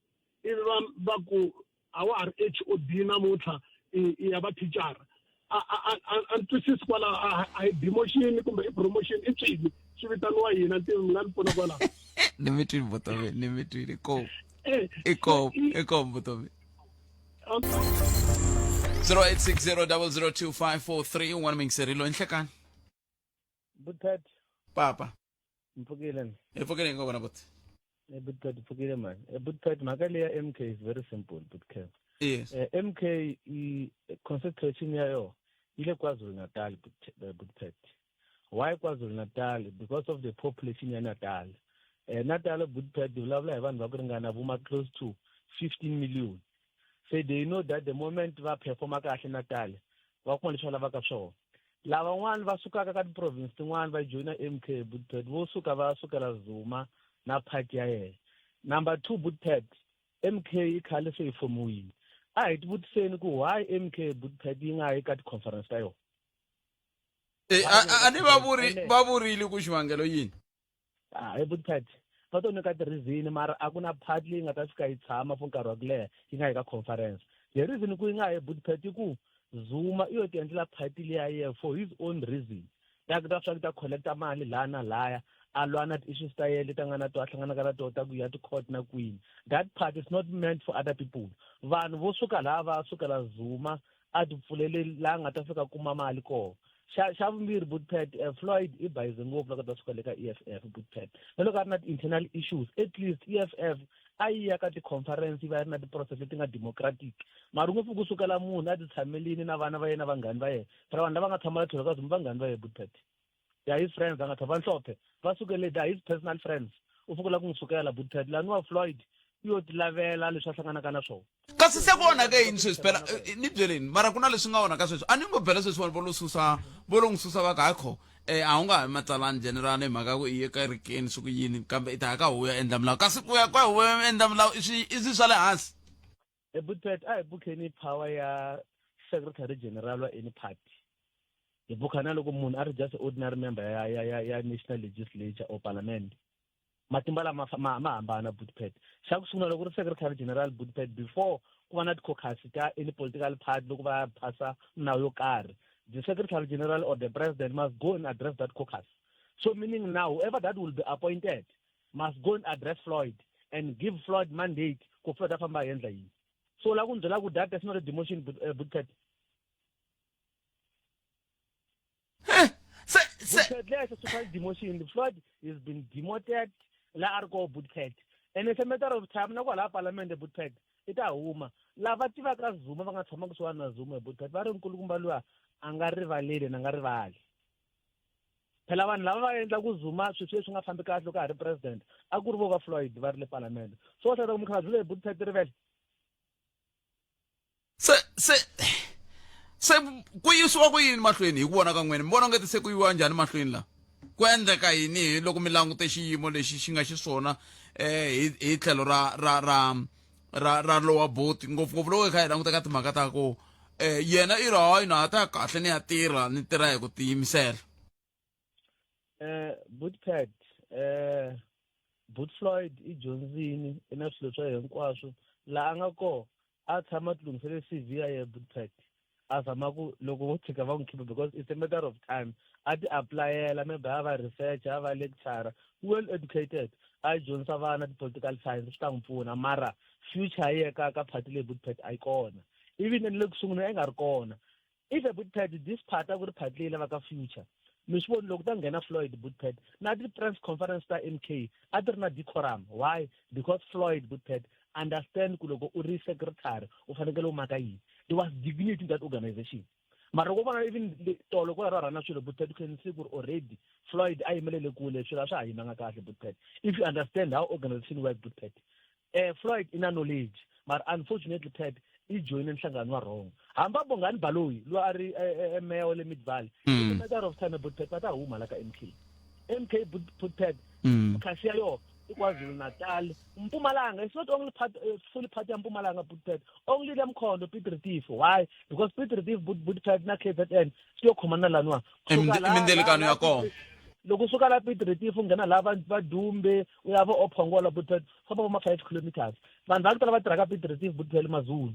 ivi va va ku a wa ha ri HOD namuntlha i ya va thicara a ni twisisi kwala a hi demotion kumbe i promotion i tswini swi vitaniwa yini a ni tivi mi nga ni pfuna kwala. Ni mi twile Vutomi ni mi twile ko i ko i ko Vutomi. 0860002543 un'wana muyingiseri loyi nhlekani. Buthat. Papa. Mpfukile. Hi pfukile hi nga vona buti. Butcat pfukile mani. Butcat mhaka leyi ya MK is very simple Butcat. Yes. MK i concentration ya yona yi le KwaZulu Natal Butcat. Why KwaZulu Natal? Because of the population ya Natal. Natal Butcat vulavula hi vanhu va ku ringana vo ma close to 15 million. So they know that the moment va performa kahle Natal va kuma leswi va lavaka swona. Lavan'wana va sukaka ka ti-province tin'wana va joyina MK Butpet vo suka va sukela Zuma na party ya yena. Number 2 Butpet MK yi khale se yi fomiwile. A hi tivutiseni ku why MK Butpet yi nga yi ka ti-conference ta yona. A ni va vuri va vurile ku xivangelo yini? Hi Butpet. Va to nyika ti-reason mara a ku na party leyi nga ta fika yi tshama for nkarhi wa ku leha yi nga yi ka conference. The reason ku yi nga ha yi Bootpet i ku Zuma i yo ti endlela party liya ye for his own reason. Ya ku ta swa ku ta collecta mali laha na laya a lwa na ti-issues ta yena leti a nga na to a hlanganaka na tona ta ku ya ti-court na kwini. That part is not meant for other people. Vanhu vo suka laha va sukela Zuma a ti pfulele laha nga ta fika kuma mali kona xa xa vumbirhi bootpad eh, floyd i bayize ngopfu loko ta suka le ka e f f bootpad na loko a ri na ti-internal issues at least e f f a yi ya ka ti-conference yi va yi ri na ti-process leti nga democratic mara ngopfu ku sukela munhu a ti tshamelini na vana va yena vanghani va yena phela vanhu lava nga tshama tlhelo ka zuma vanghani va yena bootpad they are his friends a nga tshama nhlophe va sukele they are his personal friends u fukula ku n'wi sukela bootpad laniwa floyd u yo tilavela leswi a hlanganaka na swona kasi se ku onhake yini sweswi phela eh, eh, ni byeleni mara ku na leswi nga onhaka sweswi a ni ngo phela sweswi vanhu vo lo susa vo lo n'wi susa va ku hayi kho um a wu nga ha matsalani general hi mhaka ku i ye kerekeni swi ku yini kambe i ta ya ka huvo ya endla milawu kasi ku ya ka huvo ya endla milawu i swi i swi swa le hansi ebutpet a hi bukheni power ya secretary general wa any party hi bukha na loko munhu a ri just ordinary member ya ya ya ya national legislature or parliament matimba lama ma, ma hambana bootpad xa ku sungula loko ri secretary general bootpad before ku va na ti-caucus ta any political party loko va phasa nawu yo karhi the secretary general or the president must go and address that caucus so meaning now whoever that will be appointed must go and address floyd and give floyd mandate ku floyd a famba a endla yini so la ku ni byela ku that is not a demotion bootpad se se Bootpad leyo social demotion Floyd has been demoted la a ri koho Bootpad and it's a matter of time na kwalaha palamende Bootpad i ta huma lava tivaka Zuma va nga tshama kusuhani na Zuma hi Bootpad va ri nkulukumba luya a nga rivaleli na nga rivali phela vanhu lava va endla ku Zuma swilo sweswi nga fambi kahle loko a ha ri president a ku ri vo va Floyd va ri le palamende so wa hleketa ku mukhalabye loyi Bootpad rivele se se se ku yisiwa ku yini mahlweni hi ku vona ka n'wina mi vona ongeti se ku yiwa njhani mahlweni la ku endleka yini hi loko mi langute xiyimo lexi xi nga xiswona eh hi hi tlhelo ra ra ra ra ra lowa boti ngopfungopfu loko hi kha hi languta ka timhaka ta ku eh yena i ri hayi na ha ta ya kahle ni ya tirha ni tirha hi ku tiyimisela eh bootpad eh Boot Floyd i dyondzini i na swilo swa hinkwaswo laha a nga kona a tshama a tilunghisele CV ya yena Bootpad a zama ku loko vo tshika va n'wi khipa because it's a matter of time a ti aplayela maybe a va research a va lecturer well educated a dyondzisa vana ti-political science swi ta n'wi pfuna mara future ya yena ka ka party leyi Bootpad a yi kona even ni le ku sunguleni a yi nga ri kona if a bootpad this part a ku ri part leyi lavaka future mi swi voni loko ta nghena floyd bootpad na ti-press conference ta m k a ti ri na decorum why because floyd bootpad understand ku loko u ri secretary u fanekele u maka yini there was dignity in that organization mara loko vona even tolo ko ra rhana swilo bootpad you can see ku ri already floyd a yimelele kule swilo a swa ha yimanga kahle bootpad if you understand how organization work bootpad eh Floyd ina knowledge mara unfortunately Pat i joyine nhlangano wa wrong hambi a bongani baloyi loyi a ri eh, eh, eh, mayor wa le mid valley mm. it's a matter of time but Pat va ta huma la ka MK MK but Pat mm. kasi ya yona i KwaZulu Natal Mpumalanga it's not only part uh, fully part ya Mpumalanga but Pat only le Mkhondo Piet Retief why because Piet Retief but Pat na KZN swi yo khomana laniwa mindelikano ya kona loko suka la Piet Retief u nghena laha va Dumbe u ya va ophongola but Pat famba va ma 5 kilometers vanhu va ku tala va tirhaka Piet Retief Bothell Mazulu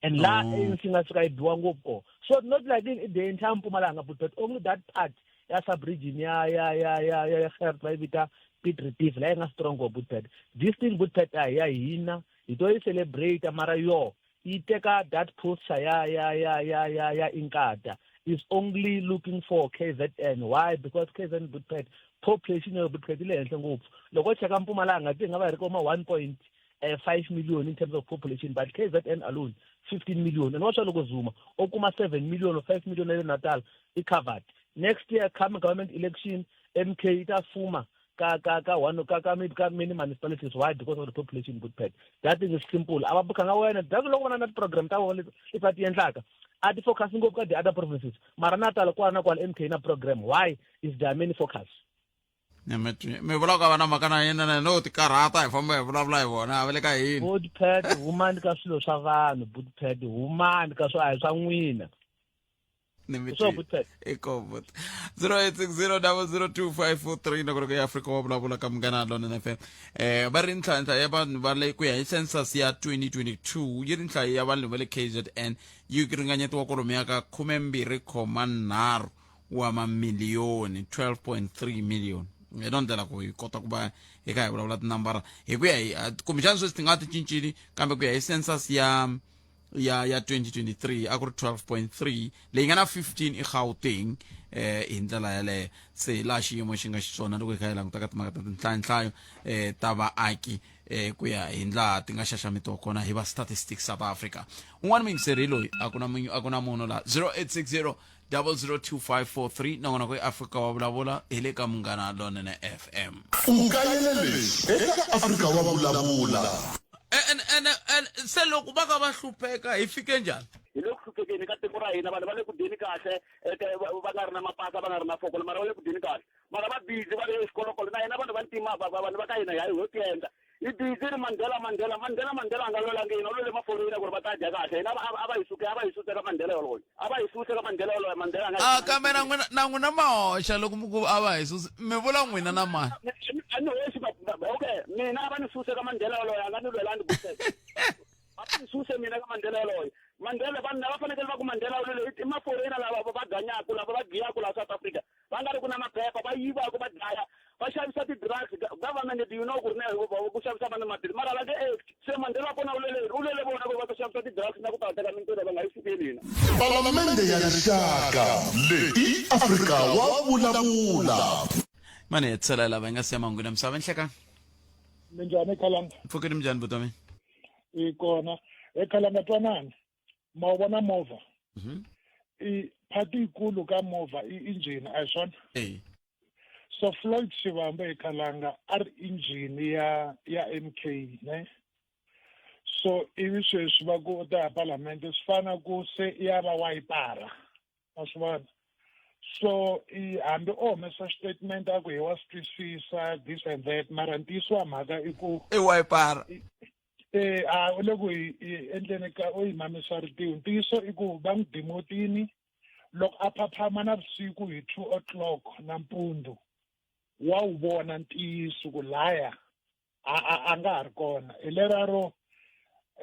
and la oh. ANC nga fika yi biwa ngopfu kona so not like in the entire Mpumalanga but only that part ya sub region ya ya ya ya ya Gert va yi vita Piet Retief la yi nga strong go Bothell this thing Bothell a ya hina hi to yi celebrate mara yo yi teka that posture ya ya ya ya ya ya inkatha is only looking for KZN why because KZN Bootpad population ya Bootpad yi le henhla ngopfu loko cheka Mpumalanga ti nga va hi ri koma 1.5 million in terms of population but KZN alone 15 million and waswa loko Zuma o kuma 7 million or 5 million ya le Natal i covered next year come government election MK yi ta fuma ka ka ka one ka ka maybe ka many municipalities why because of the population good pet that thing is simple a va bukhanga wena that's loko vona na ti-program ta vona leti va ti endlaka a ti focus ngopfu ka the other provinces mara natal kwala na kwala mk na program why is there many focus mi vula ku va na mhaka na yena na no ti karhata hi famba hi vulavula hi vona a va le ka yini bootpad humani ka swilo swa vanhu bootpad humani ka swa a hi swa n'wina Ni mi Swa twile. Bootpad. I kovo. 0860002543 loko loko ya Afrika wa vulavula ka Munghana Lonene FM. Va ri ntlhantlha ya vanhu va le ku ya hi census ya 2022 yi ri nhlayo ya vanhu va le KZN yi ringanyetiwa kwalomuya ka 12.3 wa mamiliyoni, 12.3 million. Hi yona ndlela ku hi kota ku va hi kha hi vulavula tinambara hi ku ya hi kumbexana sweswi ti nga ti cincile, kambe ku ya hi census ya 2023 a ku ri 12.3, leyi nga na 15 i Gauteng. Hi ndlela yaleyo se laha xiyimo xi nga xiswona loko hi kha hi languta ka timhaka ta tinhlayonhlayo ta vaaki, ku ya hi ndlaha ti nga xaxametiwa kona hi va Statistics South Africa. Un'wana muyingiseri hi loyi, a ku na a ku na munhu laha. 0860 002543 nakona ku Afrika wa vulavula hi le ka Munghana Lonene FM. U kayele leswi eka Afrika wa vulavula. Ene se loko va ka va hlupheka hi fike njhani? Hi le ku hluphekeni ka tiko ra hina. Vanhu va le ku dyeni kahle, va nga ri na mapasa, va nga ri na fokolo, mara va le ku dyeni kahle, mara va busy va le xikolokolo. Na hina vanhu va ntima, vanhu va ka hina hi ho tiendla, hi busy ri Mandela, Mandela, Mandela. Mandela a nga lwelangi hina, u lwele maforeyina ku ri va ta dya kahle. Hina a va hi suke, a va hi suse ka Mandela yoloye, a va hi suse ka Mandela yoloye. Mandela a nga A kambe na n'wina, na n'wina ma hoxa. Loko mi ku a va hi susi, mi vula n'wina na mani? A ni hoxi. Okay, mina a va ni suse ka Mandela yoloye, a nga ni lwelani ku va ni suse mina ka Mandela yoloye. Mandela, vanhu lava fanekele va ku Mandela yoloye i maforeyina lava va ganyaku, lava va giyaku laha South Africa, va nga ri ku na maphepha, va yivaku, va dlaya, va xavisa ti-drugs. Government, do you know ku ri na ku xavisa vanhu maphilisi, mara va nge act. Se Mandela kona u lele, u lele vona ku va ta xavisa ti-drugs na ku ta teka mintirho, va nga yi sukeli hina. Palamende ya Rixaka leyi i Afrika wa vulavula. Mani hetisela lava hi nga siya mahungu na misava nhlekani. Minjhani, Khalanga? Pfukeni, minjhani butomi? I kona eKhalanga. Twanani, ma wu vona movha, i phati yikulu ka movha i engine, a hi swona? So Floyd Shivambu eKhalanga a ri engine ya MK, ne? So ivi sweswi va ku u ta ya palamente, swi fana ku se i ya va wayipara, ma swi vona? So i hambi o humesa statement a ku hi wa swi twisisa, this and that, mara ntiyiso wa mhaka i ku i wayipara. A u le ku hi endleni ka u yi mamisa ritiho. Ntiyiso i ku va n'wi demotini. Loko a phaphama navusiku hi 2 o'clock nampundzu, wa wu vona ntiyiso ku laya a nga ha ri kona. Hi leraro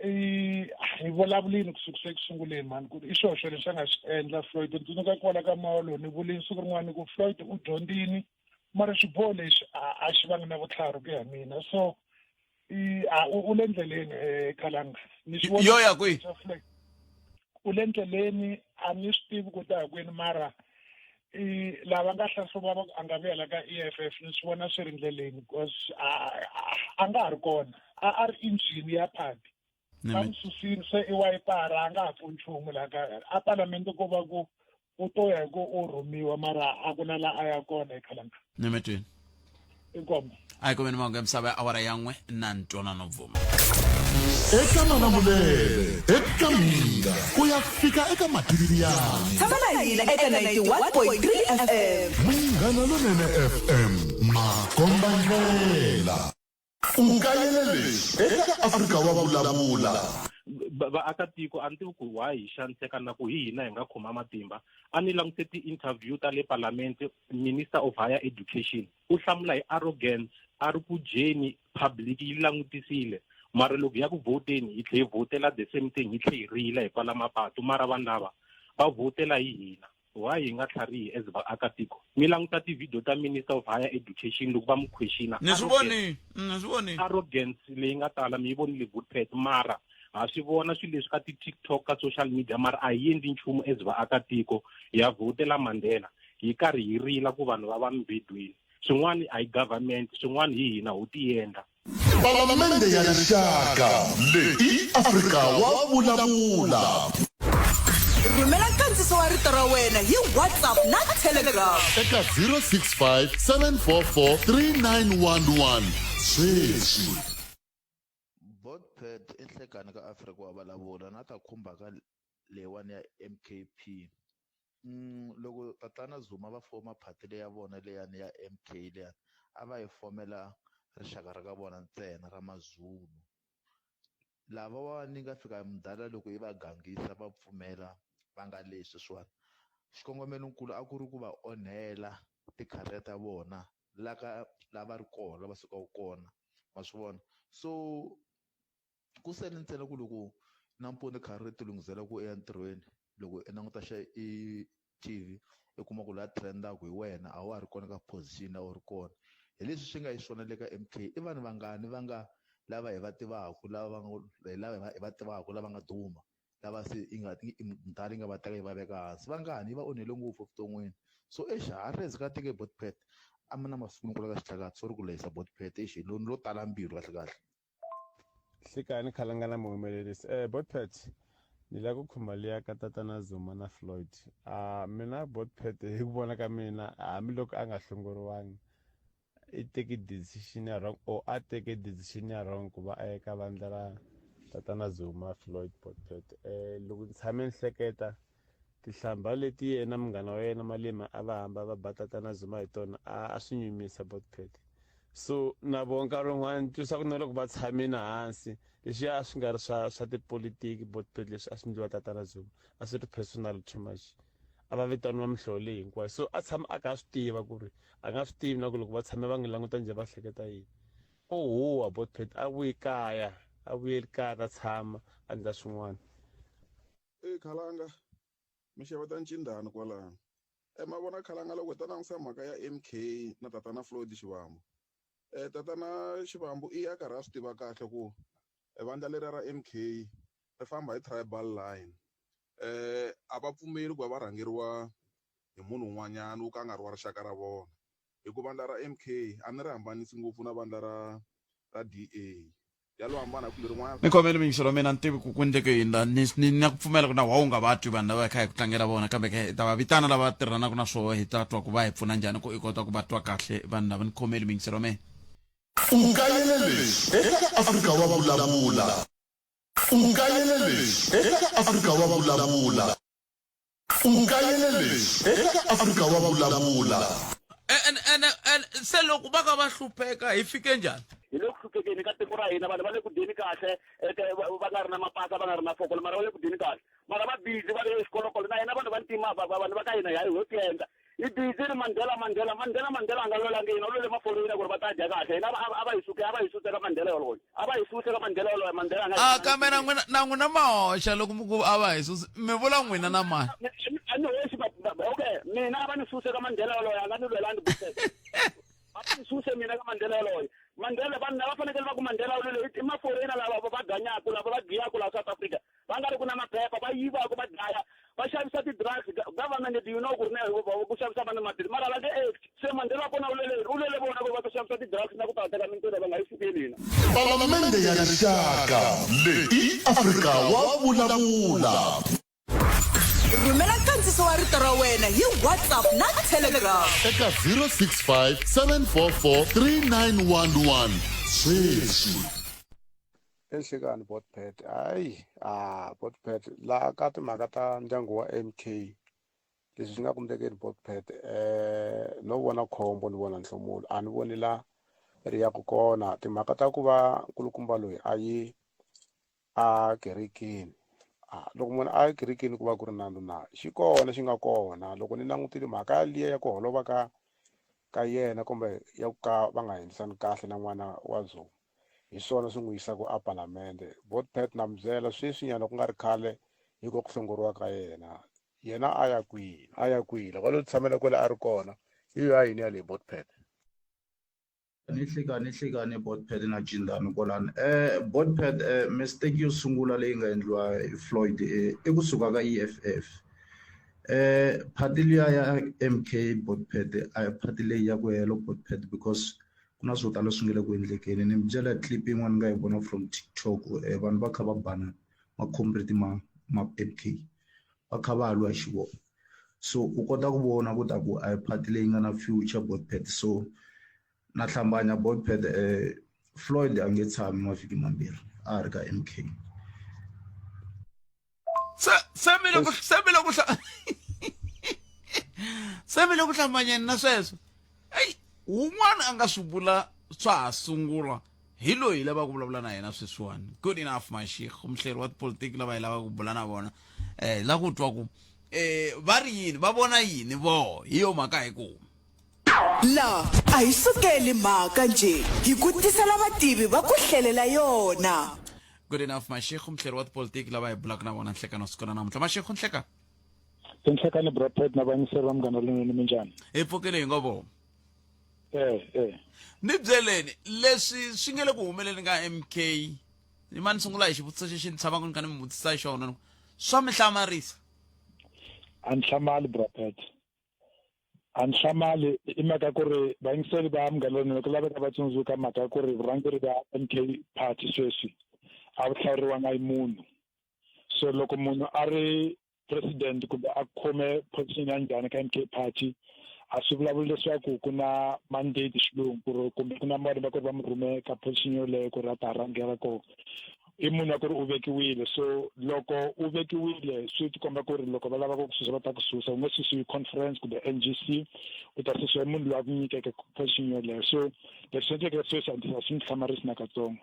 i hi vulavulini kusuka eku sunguleni mani ku i xoxo lexi a nga xi endla Floyd. Ni tsundzuka kwala ka molo ni vulini siku rin'wana ku Floyd u dyondzini, mara xiboho lexi a xi vangi na vutlhari ku ya mina. So i a u le ndleleni, Khalanga, ni swi vona. Yo ya kwihi? Floyd u le ndleleni, a ni swi tivi ku ta ya kwini, mara i lava nga hlahluva va ku a nga vuyela ka EFF, ni swi vona swi ri ndleleni, because a nga ha ri kona. A ri engine ya party, va n'wi susini, se i wayipara, a nga ha pfuni nchumu laha ka a palamente, ko va ku u to ya hi ku u rhumiwa, mara a ku na la a ya kona eKhalanga. Nimetweni. Inkomo. A hi kumeni mahungu ya misava ya awara ya 1 na Ntwanano Bvuma. Eka Malamulele, eka Mhinga ku ya fika eka Mativiani. Tshama na hina eka 91.3 FM. Munghana Lonene FM, makomba ndlela. U kayele leswi eka Afrika wa vulavula. Vaakatiko a ni tivi ku why hi xaniseka na ku hi hina hi nga khoma matimba. A ni langutise ti-interview ta le Parliament, Minister of Higher Education u hlamula hi arrogance, a ri ku dyeni, public yi langutisile, mara loko hi ya ku vhoteni hi tlhe hi vhotela the same thing, hi tlhe hi rila hi pfala mapatu, mara vanhu lava va vhotela hi hina. Why hi nga tlharihi as vaakatiko? Mi languta ti-video ta Minister of Higher Education loko va mu questiona. Ni swi voni, ni swi voni. Arrogance leyi nga tala mi yi vonile, Bootpet, mara ha swi vona swilo leswi ka ti-TikTok, ka social media, mara a hi endli nchumu as vaakatiko. Ya vhotela Mandela hi karhi hi rila ku vanhu va va mibedweni. Swin'wana a hi government, swin'wana hi hina ho tiendla. Palamende ya Rixaka leyi i Afrika wa vulavula. Rhumela nkandziso wa rito ra wena hi WhatsApp na Telegram eka 065 744 3911 sweswi. Botpet i nhlekani ka Afrika wa vulavula na ta khumba ka leyiwani ya MKP. Loko tatana Zuma va foma party leyi ya vona leyani ya MK leyani, a va yi fomela rixaka ra ka vona ntsena ra Mazulu. Lavawani nga fika mudala loko yi va gangisa va pfumela va nga leswi sweswiwani. Xikongomelonkulu a ku ri ku va onhela ti-career ta vona la ka la va ri kona la va sukaka kona ma swi vona so ku sele ntsena ku loko nampundzu kha ri ti lunghisela ku ya entirhweni loko i languta xa i T_V i kuma ku la trend-aku hi wena a wa ha ri kona ka position a wu ri kona hi leswi swi nga xiswona le ka M_K i vanhu vangani va nga lava hi va tivaku lava va nga hi lava hi va tivaku lava nga duma lava se yi nga mudala yi nga va teka yi va veka hansi vangani yi va onhele ngopfu evuton'wini so exi ha rezi ka teke botpet a mi na masiku ni kula ka xitlakati sorry ku lehisa botpet exi loyi lo tala mbilu kahle kahle Nhlikani Khalanga na muhumelerisi eh Botpet ni la ku khumba liya ka tatana Zuma na Floyd ah mina Botpet hi ku vona ka mina hambiloko a nga hlongoriwangi i teke decision ya wrong or a teke decision ya wrong ku va a ya ka vandla ra tatana Zuma Floyd Botpet eh loko ni tshame ni hleketa tihlamba leti yena munghana wa yena Malema a va hamba va ba tatana Zuma hi tona a a swi nyumisa Botpet so na vona nkarhi wun'wana ni twisa ku na loko va tshamile hansi leswiya a swi nga ri swa swa tipolitiki Botpet leswi a swi endliwa tatana Zuma a swi ri personal too much a va vitaniwa mihlovo leyi hinkwayo so a tshama a kha a swi tiva ku ri a nga swi tivi na ku loko va tshame va n'wi languta njhe va hleketa yini o huwa botpet a vuyi kaya a vuyeli kaya ta tshama a endla swin'wana e khalanga mi xaveta ncindani kwalano e ma vona khalanga loko hi ta langutisa mhaka ya M_K na tatana Floyd Shivambu e tatana Shivambu i ya karhi a swi tiva kahle ku vandla leriya ra M_K ri famba hi tribal line a va pfumeli ku va va rhangeriwa hi munhu un'wanyana wo ka a nga ri wa rixaka ra vona hi ku vandla ra M_K a ni ri hambanisi ngopfu na vandla ra ra D_A ya lo hambana hi ku lerin'wana ni khomele mingiselo mina ni tivi ku ku endleke yini la ni ni na ku pfumela ku na wa wu nga va twi vanhu lava hi kha hi ku tlangela vona kambe ke hi ta va vitana lava tirhanaka na swoho hi ta twa ku va hi pfuna njhani ku i kota ku va twa kahle vanhu lava ni khomeli mingiselo mina U kayele leswi eka Afrika wa Vulavula. U kayele leswi eka Afrika wa Vulavula. U kayele leswi eka Afrika wa Vulavula. Ene ene ene se loko va ka va hlupheka hi fike njhani? Hi le ku hluphekeni ka tiko ra hina vanhu va le ku dyeni kahle va nga ri na mapasa va nga ri na fokolo mara va le ku dyeni kahle mara va busy va le xikolokolo na hina vanhu va ntima vanhu va ka hina hi ho tiendla hi busy ri Mandela Mandela Mandela Mandela a nga lwelangi hina u lwele maforeyina ku ri va ta dya kahle hina a va hi suke a va hi suse ka Mandela yoloye a va hi suse ka Mandela yoloye Mandela a nga a kambe na n'wina na n'wina ma hoxa loko mi ku a va hi susi mi vula n'wina na mani a ni hoxi okay mina a va ni suse ka Mandela yoloye a nga ni lwelangi va ni suse mina ka Mandela yoloye Mandela vanhu lava fanekele va ku Mandela u lwele i maforeyina lava va ganyaku lava va giyaku laha South Africa va nga ri ku na maphepha va yivaka va dlaya va xavisa ti-drugs government do you know ku ri na ku xavisa vanhu maphilisi mara va nge act se mandela wa kona u lele u lele vona ku va ta xavisa ti-drugs na ku ta teka mintirho va nga yi sukeli hina Palamende ya Rixaka leyi i Afrika wa vulavula. Rhumela nkandziso wa rito ra wena hi WhatsApp na Telegram. Eka 065 744 3911 sweswi. Enhlekani Botpet hayi a Botpet laha ka timhaka ta ndyangu wa M_K leswi swi nga ku endlekeni Botpet no vona khombo ni vona nhlomulo a ni voni la ri yaka kona timhaka ta ku va nkulukumba loyi a yi a kerekeni a loko munhu a ye kerekeni ku va ku ri nandzu na xi kona xi nga kona loko ni langutile mhaka liya ya ku holova ka ka yena kumbe ya ku ka va nga endlisani kahle na n'wana wa Zuma hi swona swi n'wi yisaka a palamende Botpet na mi byela sweswinyana ku nga ri khale hi ko ku hlongoriwa ka yena yena a ya kwihi a ya kwihi loko a lo tshamela kwale a ri kona hi yo ya yini yaleyo Botpet Ni hlekani ni hlekani Botpet na Jindani kwalani Botpet mistake yo sungula leyi nga endliwa hi Floyd i kusuka ka E_F_F party liya ya M_K Botpet a hi party leyi ya ku hela Botpet because ku na swo tala swi nga le ku endlekeni ni mi byela clip yin'wana ni nga yi vona from TikTok vanhu va kha va bana ma-comrade ma ma M_K va kha va lwa hi xivona so u kota ku vona ku ta ku a hi party leyi nga na future Botpet so na hlambanya Botpet Floyd a nge tshami mavhiki mambirhi a ha ri ka M_K. Se se mi le ku se mi le ku se mi le ku hlambanyeni na sweswo eyi wun'wana a nga swi vula swa ha sungula hi loyi hi lavaka ku vulavula na yena sweswiwani good enough mashikh muhleri wa tipolitiki lava hi lavaka ku bula na vona um hi lava ku twa ku eh va ri yini va vona yini vo hi yo mhaka hi ku La a hi sukeli mhaka njhe hi ku tisela vativi va ku hlelela yona. Good enough Mashego muhleri wa tipolitiki lava hi bulaka na vona nhlekani wa siku ra namuntlha Mashego nhleka Tinhlekani Brapet na vayingiseri va Munghana Lonene minjhani? Hi pfukile hi ngo vona. Eh eh. Ni byeleni leswi swi nge le ku humeleni ka MK ni ma ni sungula hi xivutiso xexi ni tshamaka ni kha ni mi vutisa xona swa mi hlamarisa A ni hlamali Brapet. A ni hlamali i mhaka ku ri vayingiseri va Munghana Lonene ku laveka va tsundzuka mhaka ya ku ri vurhangeri bya MK Party sweswi a vu hlawuriwanga hi munhu. So loko munhu a ri president kumbe a khome position ya njhani ka MK Party a swi vulavuli leswaku ku na mandate xilungu ku ri kumbe ku na vanhu va ku ri va mi rhume ka position yoleyo ku ri a ta rhangela kona i munhu wa ku ri u vekiwile so loko u vekiwile swi tikomba ku ri loko va lava ku ku susa va ta ku susa u nge susiwi conference kumbe NGC u ta susiwa hi munhu loyi a ku nyikeke position yoleyo so leswi endleke sweswi a swi ni hlamarisi nakatsongo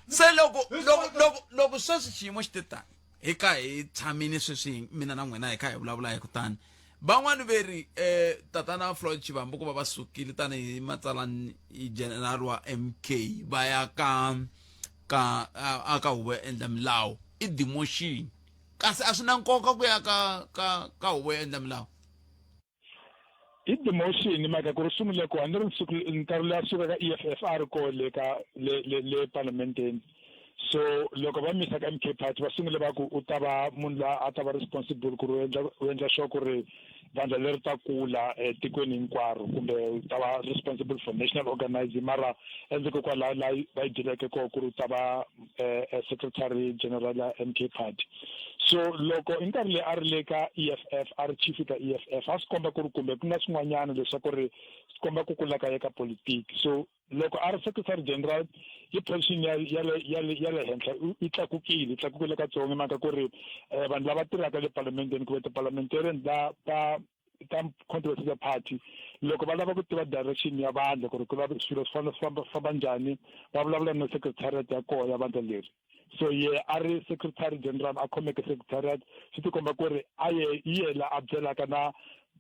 se loko loko loko loko sweswi xiyimo xi te tani hi ka hi tshamile sweswi mina na n'wina hi kha hi vulavula hi kutani van'wani ve ri eh tatana Floyd Shivambu ku va va sukile tanihi matsalani general wa MK va ya ka ka a ka huvo ya endla milawu i demotion kasi a swi na nkoka ku ya ka ka ka huvo ya endla milawu I demotion mhaka ku ri sungule ku a ni ri siku nkarhi loyi a suka ka EFF a ri koho le ka le le le palamenteni so loko va misa ka MK party va sungule va ku u ta va munhu loyi a ta va responsible ku ri u endla u endla sure ku ri vandla leri ta kula etikweni hinkwaro kumbe u ta va responsible for national organizing mara endzhaku kwalaho laha va yi byeleke kona ku ri u ta va secretary general ya MK party so loko i nkarhi leyi a ri le ka EFF a ri chief ka EFF a swi komba ku ri kumbe ku na swin'wanyana leswaku ri swi komba ku kula ka ye ka politiki so loko a ri secretary general i position ya ya le ya le ya le henhla i tlakukile i tlakukile katsongo hi mhaka ku ri vanhu lava tirhaka le palamenteni kumbe ti-parliamentarian va va ta controversy party loko va lava ku tiva direction ya vandla ku ri ku lava swilo swi fanele swi famba famba njhani va vulavula na secretariat ya kona ya vandla leri so ye a ri secretary general a khomeke secretariat swi tikomba ku ri a ye yena a byelaka na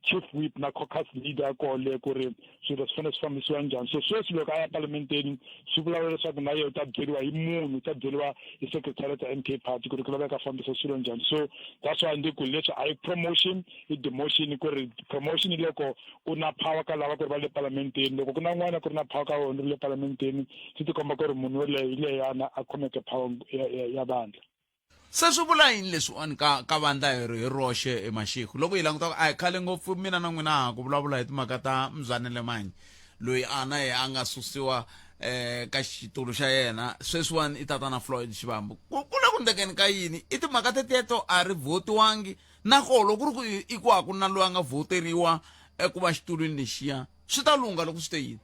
chief whip na caucus leader ya koho le ku ri swilo swi fanele swi fambisiwa njhani so sweswi loko a ya palamenteni swi vulavula leswaku na yena u ta byeriwa hi munhu u ta byeriwa hi secretariat ya MK party ku ri ku laveka fambisa swilo njhani so that's why ndzi ku leswi a yi promotion i demotion ku ri promotion loko u na power ka lava ku ri va le palamenteni loko ku na n'wana ku ri na power ka wona ri le palamenteni swi tikomba ku ri munhu yoleyo hi leyana a khomeke power ya, ya, ya vandla Se swi vula yini leswiwani ka ka vandla hi hi roxe eMashego loko hi languta a hi khale ngopfu mina na n'wina ha ku vulavula hi timhaka ta Mzwanele Manyi loyi a na yena a nga susiwa eh ka xitulu xa yena sweswiwani i tatana Floyd Shivambu ku ku le ku ndlekeni ka yini i timhaka teteto a ri vhotiwangi na koho loko ku ri ku i ku a ku na loyi a nga vhoteriwa eku va xitulwini lexiya swi ta lungha loko swi te yini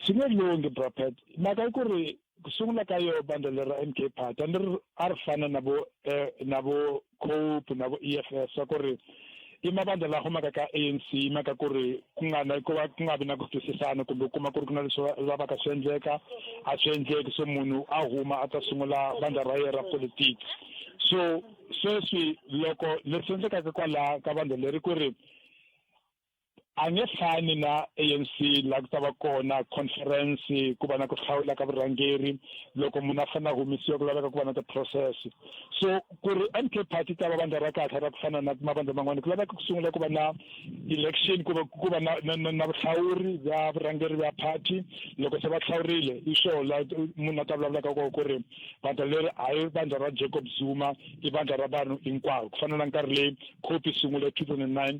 swi nge lunghi brapet mhaka i ku ri ku sungula ka yo bandla leri ra MK Party a ni ri a ri fana na vo eh, na vo COPE na vo EFF swa ku ri i mavandla la humaka ka ANC mhaka ku ri ku nga na ku va ku nga vi na ku twisisana kumbe u kuma ku ri ku na leswi lavaka swi endleka a swi endleki so munhu a huma a ta sungula vandla ra yena ra politiki so sweswi loko leswi endlekaka kwalaha ka vandla leri ku ri A nge fani na ANC la ku ta va kona conference ku va na ku hlawula ka vurhangeri loko munhu a fanele a humesiwa ku laveka ku va na ti-process so ku ri MK party ta va vandla ra kahle ra ku fana na mavandla man'wana ku laveka ku sungula ku va na election ku va ku va na na, na, na vuhlawuri bya vurhangeri bya party loko se va hlawurile hi swoho la munhu a ta vulavulaka kona ku ri vandla leri a hi vandla ra Jacob Zuma i vandla ra vanhu hinkwavo ku fana na nkarhi leyi COPE sungule 2009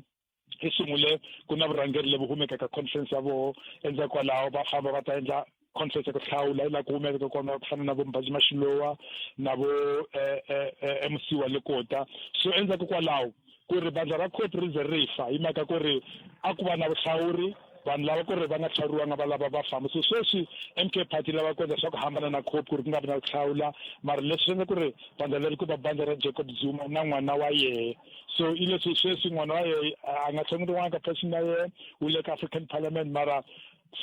i sungule ku na vurhangeri levu humeke ka conference ya voho endzhaku kwalaho va famba va ta endla conference ya ku hlawula yi laha ku humeke kona ku fana na vo Mbhaji Mashilowa na vo eh, eh, eh, MC wa Lekota so endzhaku kwalaho ku ri vandla ra COPE ri ze ri fa hi mhaka ku ri a ku va na vuhlawuri vanhu lava ku ri va nga hlawuriwanga va lava va famba so sweswi MK party lava ku endla swa ku hambana na COPE ku ri ku nga vi na ku hlawula mara leswi endla ku ri vandla leri ku va bandla ra Jacob Zuma na n'wana wa yehe so i leswi sweswi n'wana wa yehe a nga hlongoriwanga ka position ya yehe u le ka African Parliament mara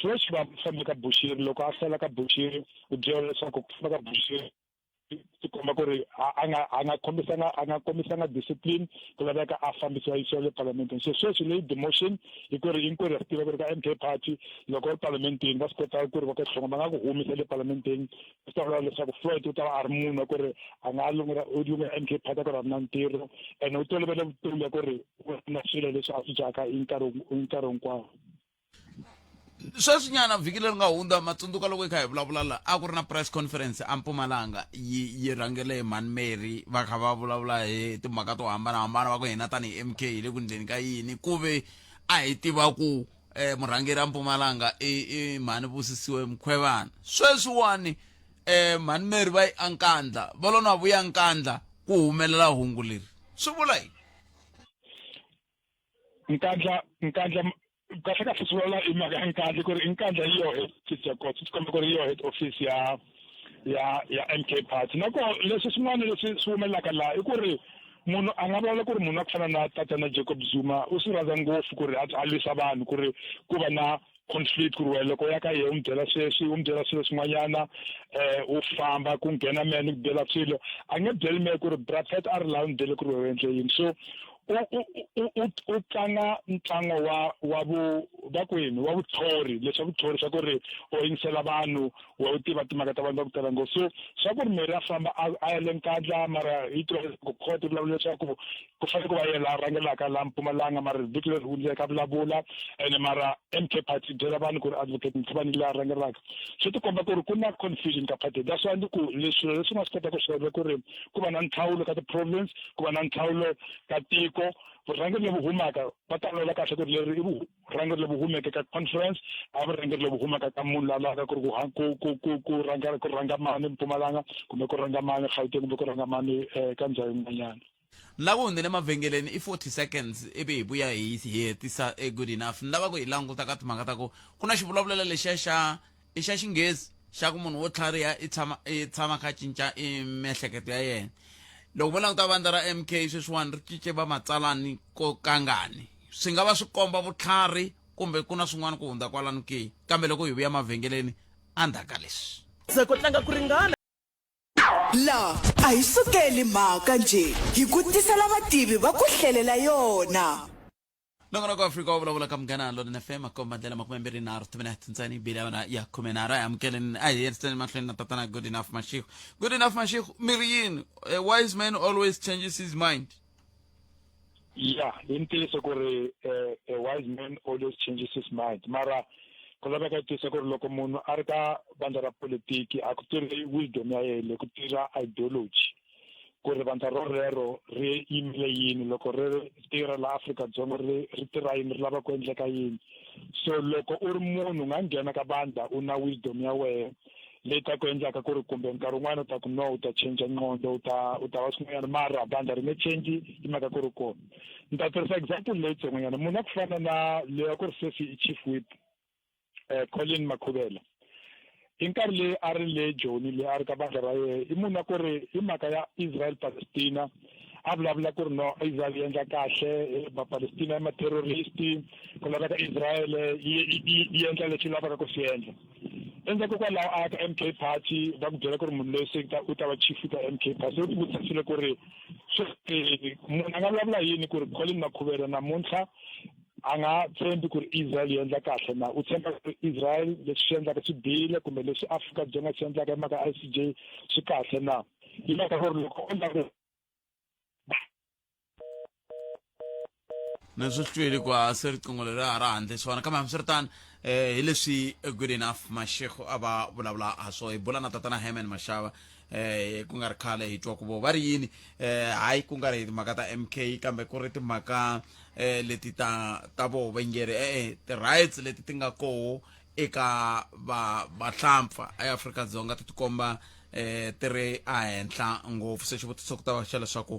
fresh va fambe ka Bushiri loko a hlala ka Bushiri u byela leswaku ku famba ka Bushiri tikomba ku ri a nga a nga kombisanga a nga kombisanga discipline ku laveka a fambisiwa yisiwa le palamenteni. So sweswi leyi demotion hi ku ri hinkwerhu ha swi tiva ku ri ka M K party loko u ri palamenteni va swi kota ku ri va ku hlonga va nga ku humisa le palamenteni. Swi ta vula leswaku Floyd u ta va a ri munhu wa ku ri a nga lungula u lungula M K party ku ri a ri na ntirho ene u tolovele vutomi bya ku ri u na swilo leswi a swi dyaka hi nkarhi hi nkarhi hinkwawo. Sweswinyana vhiki leri nga hundza, matsundzuka loko hi kha hi vulavula la, a ku ri na press conference a Mpumalanga, yi yi rhangele hi Mhani Mary, va kha va vulavula hi timhaka to hambanahambana, va ku hina tanihi M K hi le ku ndleni ka yini, ku ve a hi tiva ku murhangeri a Mpumalanga i Mhani Busisiwe Mkhwevana. Sweswiwani Mhani Mary va yi ankandla va lo na vuya nkandla ku humelela hungu leri, swi vula yini? Nkandla, Nkandla kahle kahle swi vulavula hi mhaka ya Nkandla, ku ri Nkandla hi yoho head office ya kona, swi komba ku ri yoho head office ya ya ya M K party. Na koho leswi swin'wana leswi swi humelelaka laha i ku ri munhu a nga vulavula ku ri munhu wa ku fana na tatana Jacob Zuma u swi rhandza ngopfu ku ri a lwisa vanhu, ku ri ku va na conflict, ku ri wena loko u ya ka yena u n'wi byela sweswi, u n'wi byela swilo swin'wanyana, u famba ku nghena mehe ni ku byela swilo, a nge byeli mehe ku ri Bra Pat a ri laha u ni byele ku ri wehe u endle yini. So u u u u u tlanga ntlango wa wa vu va kwini wa vuthori, leswa vuthori swa ku ri u yingisela vanhu, wa u tiva timhaka ta vanhu va ku tala ngopfu. So swa ku ri Mary a famba a a ya le Nkandla, mara hi twa leswaku court yi vulavula leswaku ku fanele ku va yena la rhangelaka la Mpumalanga, mara vhiki leri hundzeke a vulavula ene mara M K party yi byela vanhu ku ri advocate Mkhwebane la rhangelaka. Swi tikomba ku ri ku na confusion ka party. That's why ni ku leswi leswi nga swi kota ku swi endla ku ri ku va na nhlawulo ka ti-province, ku va na nhlawulo ka tiko, vurhangeri lebyi humaka va ta vulavula kahle ku ri leri i vurhangeri lebyi humeke ka conference, a vurhangeri lebyi humaka ka munhu la lavaka ku ri ku ku ku ku ku rhanga ku rhanga mani Mpumalanga kumbe ku rhanga mani Gauteng kumbe ku rhanga mani ka ndhawu yin'wanyana. Ni lava ku hundzele mavhengeleni i 40 seconds ivi hi vuya hi hi hetisa e good enough. Ni lava ku hi languta ka timhaka ta ku ku na xivulavulelo lexiya xa i xa Xinghezi xa ku munhu wo tlhariha i tshama i tshama kha cinca i miehleketo ya yena. Loko mo languta vandla ra M K sweswiwani ri cince va matsalani ko kangani, swi nga va swi komba vutlhari kumbe ku na swin'wana ku hundza kwalano ke? Kambe loko hi vuya mavhengeleni endzhaku ka leswi. Se ku tlanga ku ringana. La a hi sukeli mhaka njhe, hi ku tisela vativi va ku hlelela yona. Nongonoko wa Afrika wa vulavula ka Munghana Lonene FM, makomba ndlela 23 timinete ntsena yi bile awara ya 13. A hi amukeleni, a hi heriseni mahlweni na tatana Good Enough Mashego. Good Enough Mashego, mi ri yini? A wise man always changes his mind. Ya, i ntiyiso ku ri a wise man always changes his mind, mara ku laveka i tiyisa ku ri loko munhu a ri ka vandla ra politiki a ku tirhi wisdom ya yena, ku tirha ideology, ku ri vandla rorero ri yimile yini, loko ri tirha la Afrika-Dzonga ri ri tirha yini, ri lava ku endleka yini. So loko u ri munhu u nga nghena ka vandla u na wisdom ya wehe leyi ta ku endlaka ku ri kumbe nkarhi wun'wana u ta ku no, u ta cinca nqondo, u ta u ta va swin'wanyana, mara vandla ri nge cinci hi mhaka ku ri kona. Ni ta tirhisa example leyitsongonyana, munhu a ku fana na leyi a ku ri sweswi i chief whip Colin Makhubela, hi nkarhi leyi a ri le Joni leyi a ri ka vandla ra yehe, i munhu a ku ri hi mhaka ya Israel Palestina a vulavula ku ri no, Israel yi endla kahle, Mapalestina i ma-terrorist, ku laveka Israel yi yi endla leswi lavaka ku swi endla. Endzhaku kwalaho a ya ka M K party, va ku byela ku ri munhu loyi se u ta va chief ka M K party. Se u tivutisile ku ri sweswi munhu a nga vulavula yini ku ri Colin Makhubela namuntlha a nga tshembi ku ri Israel yi endla kahle na, u tshemba ku ri Israel leswi swi endlaka swi bihile kumbe leswi Afrika-Dzonga swi endlaka hi mhaka ya I C J swi kahle na. Hi mhaka ku ri loko o lava Na swi twile ku a se riqingho leri a ra handle swona, kambe hambiswiritano hi leswi Good Enough Mashego a va vulavula ha swo. Hi bula na tatana Herman Mashava ku nga ri khale, hi twa ku vo va ri yini, hayi ku nga ri hi timhaka ta M K, kambe ku ri timhaka leti ta ta vo vengeri ti-rights leti ti nga koho eka va vahlampfa eAfrika-Dzonga ti tikomba ti ri ehenhla ngopfu. Se xivutiso ku ta va xa leswaku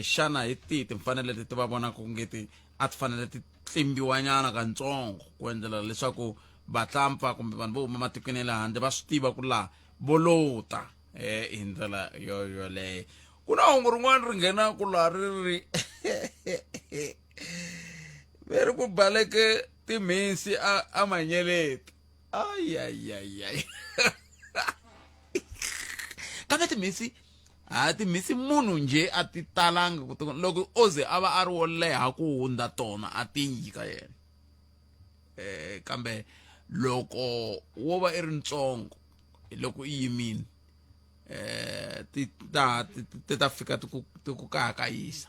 xana hi tihi timfanelo leti va vonaka ku nge ti a ti fanele ti tlimbiwanyana katsongo ku endlela leswaku vahlampfa kumbe vanhu vo huma matikweni ya le handle va swi tiva ku laha vo lota hi ndlela yo yoleyo. Ku na hungu rin'wana ri nghenaku laha ri ri ve ri ku baleke timhinsi a a manyeleti. Ayayayay, ka Kambe timhisi ha timhisi munhu njhe a ti talanga ku loko o ze a va a ri wo leha ku hundza tona a ti yi ka yena. Eh kambe loko wo va i ri ntsongo loko i yimile eh ti ta ti ta fika ti ku ti ku kahakayisa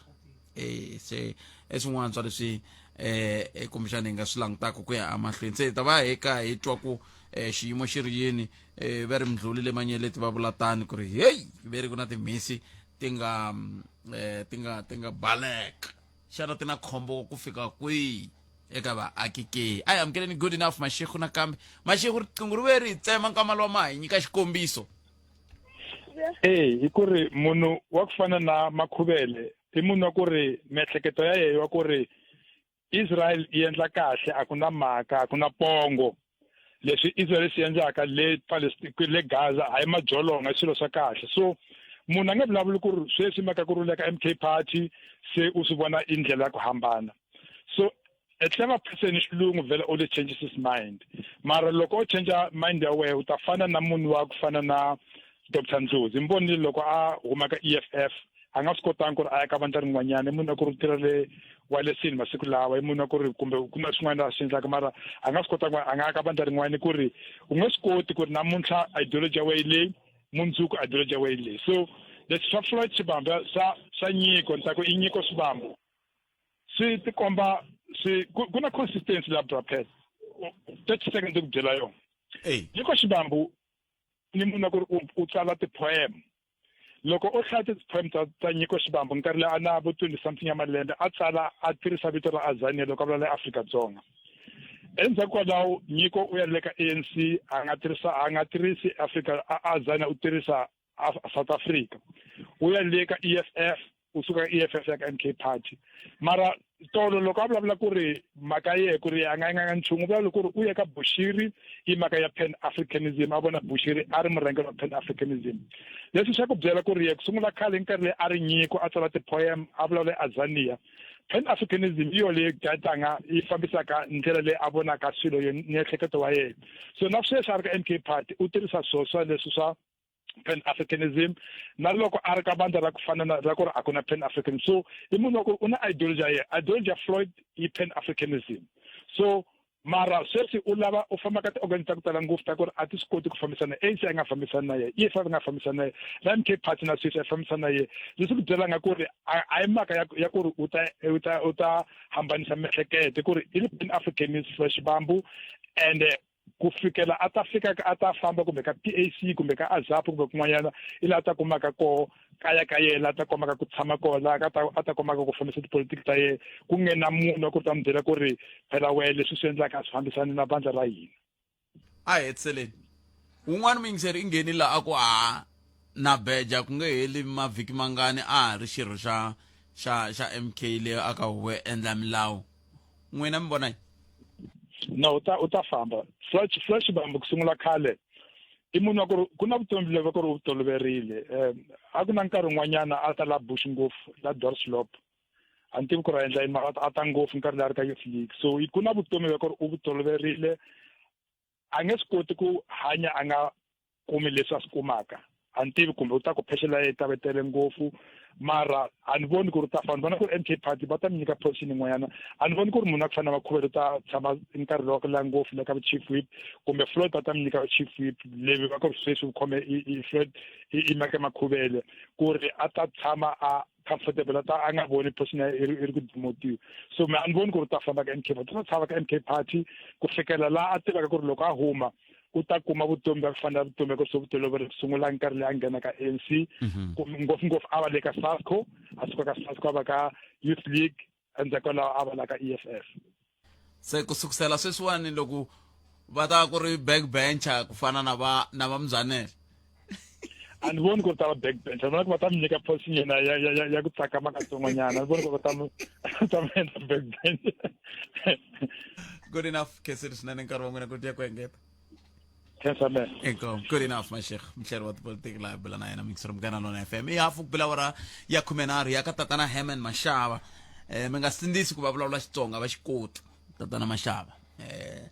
eh se i swin'wana swa leswi eh kumbexana hi nga swi langutaka ku ya emahlweni se hi ta va hi ka hi twa ku eh xiyimo xi ri yini eh va ri mdluli le manyeleti va vula tani ku ri heyi ve ri ku na timhisi ti nga eh ti nga ti nga baleka xana ti na khombo ku fika kwihi eka vaaki ke a hi amukeleni good enough mashego nakambe mashego riqingho ri ve ri hi tsema nkama lowa ma hi nyika xikombiso e hi ku ri munhu wa ku fana na makhuvele i munhu wa ku ri miehleketo ya yena wa ku ri Israel yi endla kahle a ku na mhaka a ku na pongo leswi Israel swi endlaka le Palestine le Gaza a hi madzolonga i swilo swa kahle so munhu a nge vulavuli ku ri sweswi mhaka ku ri le ka MK party se u swi vona i ndlela ya ku hambana so a clever person i xilungu vhele always changes his mind mara loko o change mind ya wehe u ta fana na munhu wa ku fana na Dr Ndlozi mi vonile loko a huma ka EFF a nga swi kotanga ku ri a ya ka vandla rin'wanyana i munhu a ku ri tirha le walesini masiku lawa i munhu a ku ri kumbe ku na swin'wana a swi endlaka mara a nga swi kotanga a nga ya ka vandla rin'wana ku ri u nge swi koti ku ri namuntlha ideology ya wehe leyi mundzuku ideology ya wehe leyi so leswi swa Floyd Shivambu swa swa nyiko ni ta ku i nyiko Shivambu swi tikomba swi ku na consistency la Brapet 30 seconds ku byela yona nyiko Shivambu ni munhu wa ku ri u tsala ti-poem loko o hlaya ti-poem ta ta Nyiko Shivambu nkarhi leyi a na vo 20 something ya malembe a tsala a tirhisa vito ra Azania loko a vulavula eAfrika-Dzonga endzhaku kwalaho Nyiko u ya le ka ANC a nga tirhisa a nga tirhisi Afrika Azania u tirhisa South Africa u ya le ka EFF u suka ka EFF ya ka MK Party mara tolo loko a vulavula ku ri mhaka yehe ku ri a nga nga nchumu vulavula ku ri u ye ka Bushiri i mhaka ya Pan Africanism a vona Bushiri a ri murhangeri wa Pan Africanism leswi swa ku byela ku ri ye ku sungula khale hi nkarhi leyi a ri nyiko a tsala ti-poem a vulavula Azania Pan Africanism hi yo leyi gatanga yi fambisaka ndlela leyi a vonaka swilo miehleketo wa yena so na sweswi a ri ka MK Party u tirhisa swona swa leswi swa pan africanism na loko a ri ka vandla ra ku fana na ra ku ri a ku na pan africanism so i munhu wa ku u na ideology ya yena ideology ya Floyd i pan africanism so mara sweswi u lava u famba ka ti-organ ta ku tala ngopfu ta ku ri a ti swi koti ku fambisana ANC a nga fambisani na yena EFF a nga fambisani na yena na MK Party na sweswi a fambisani na yena leswi ku byelanga ku ri a yi mhaka ya ku ri u ta u ta u ta hambanisa miehleketo ku ri i pan africanist Shivambu and ku fikela a ta fika a ta famba kumbe ka PAC kumbe ka AZAP kumbe kun'wanyana i laha ta kumaka koho kaya ka yena a ta kumaka ku tshama kona laha ka ta a ta kumaka ku fambisa tipolotiki ta yena ku nge na munhu wa ku ta n'wi byela ku ri phela wehe leswi swi endlaka a swi fambisani na vandla ra hina a hetiseleni wun'wana muyingiseri i ngheni laha a ku a na beja ku nge heli mavhiki mangani a ha ri xirho xa xa xa MK leyi a ka huvo endla milawu n'wina mi vona yini no u ta u ta famba flash flash bambu ku sungula khale i munhu wa ku ri ku na vutomi lebyi ku ri u toloverile um a ku na nkarhi wun'wanyana a ta la bush ngopfu la dorslop a ni tivi ku ri a endla yini mara a ta ngopfu nkarhi leyi a ri ka youth league so ku na vutomi bya ku ri u vu toloverile a nge swi koti ku hanya a nga kumi leswi a swi kumaka a ni tivi kumbe u ta ku phexela yi ta ve tele ngopfu mara a ni voni ku ri ta fana ni vona ku ri M K party va ta mi nyika position yin'wanyana a ni voni ku ri munhu a ku fana na Makhuvele u ta tshama nkarhi lowa ku leha ngopfu le ka chief whip kumbe Floyd va ta mi nyika chief whip levi va ku ri sweswi u khome i Floyd i Mike Makhuvele ku ri a ta tshama a comfortable a ta a nga voni position ya i ri ku demotiwa so me a ni voni ku ri u ta famba ka M K party u ta tshama ka M K party ku fikela laha a tivaka ku ri loko a huma u ta kuma vutomi bya ku fana na vutomi bya ku se vutoloveri ku sungula nkarhi leyi a nghena ka ANC ngopfungopfu a va le ka SASCO a suka ka SASCO a va ka Youth League endzhaku kwalaho a va la ka EFF se ku sukusela sweswiwani loko va ta ku ri back bencher ku fana na va na va mzanele a ni voni ku ri ta va back bencher ni vona ku va ta mi nyika position yena ya ya ya ya ku tsakama katsongonyana a ni voni ku va ta mi ta mi endla back bencher good enough khensile swinene nkarhi wa n'wina ku tiya ku engeta khensa me inkomu good enough mashekh muhleri wa tipolitiki laha bula na yena mixer munghana lona fm i hafu ku bila wara ya khumenharhu ya ka tatana herman mashava eh mi nga sindzisi ku va vulavula xitsonga va xikoti tatana mashava eh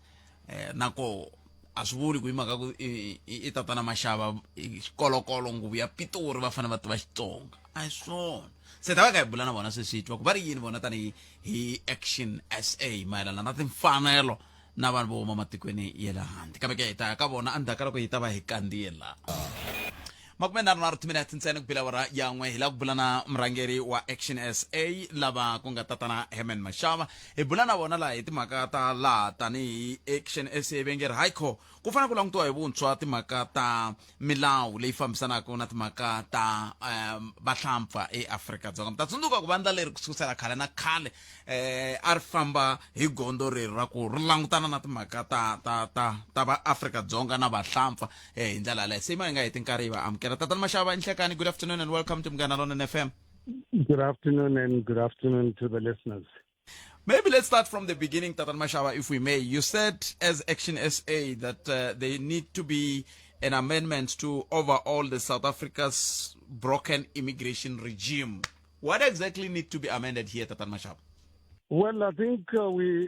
eh nako A swi vuli ku hi mhaka ku i, i, i tatana Mashava i xikolokolo nguvu ya Pitori va fanele va tiva Xitsonga. A hi swona. Se ta va kha hi bula na vona sweswi hi twa ku va ri yini vona tanihi hi Action SA mayelana na timfanelo na vanhu vo huma matikweni ya le handle. Kambe ke hi ta ya ka vona endzhaku ka loko hi ta va hi kandziye laha. 33 timinete ntsena ku bela awara ya n'we hi lava ku bula na murhangeri wa Action SA lava ku nga tatana Herman Mashava. Hi bula na vona laha hi timhaka ta laha tanihi Action SA va nge ri haikho ku fanele ku langutiwa hi vuntshwa timhaka ta milawu leyi fambisanaka na timhaka ta um, vahlampfa eAfrika-Dzonga. Mi ta tsundzuka ku vandla leri ku sukusela khale na khale eh a ri famba hi gondzo reri ra ku ri langutana na timhaka ta ta ta ta va Afrika-Dzonga na vahlampfa eh hi ndlela yaleyo. Se yi nga heti nkarhi yi va amukela. Tatana Mashava Nhlekani, good afternoon and welcome to Munghana Lonene FM. Good afternoon and good afternoon to the listeners. Maybe let's start from the beginning, Tatan Mashaba, if we may. You said as Action SA that there need to be an amendment to overhaul the South Africa's broken immigration regime. What exactly need to be amended here, Tatan Mashaba? Well, I think we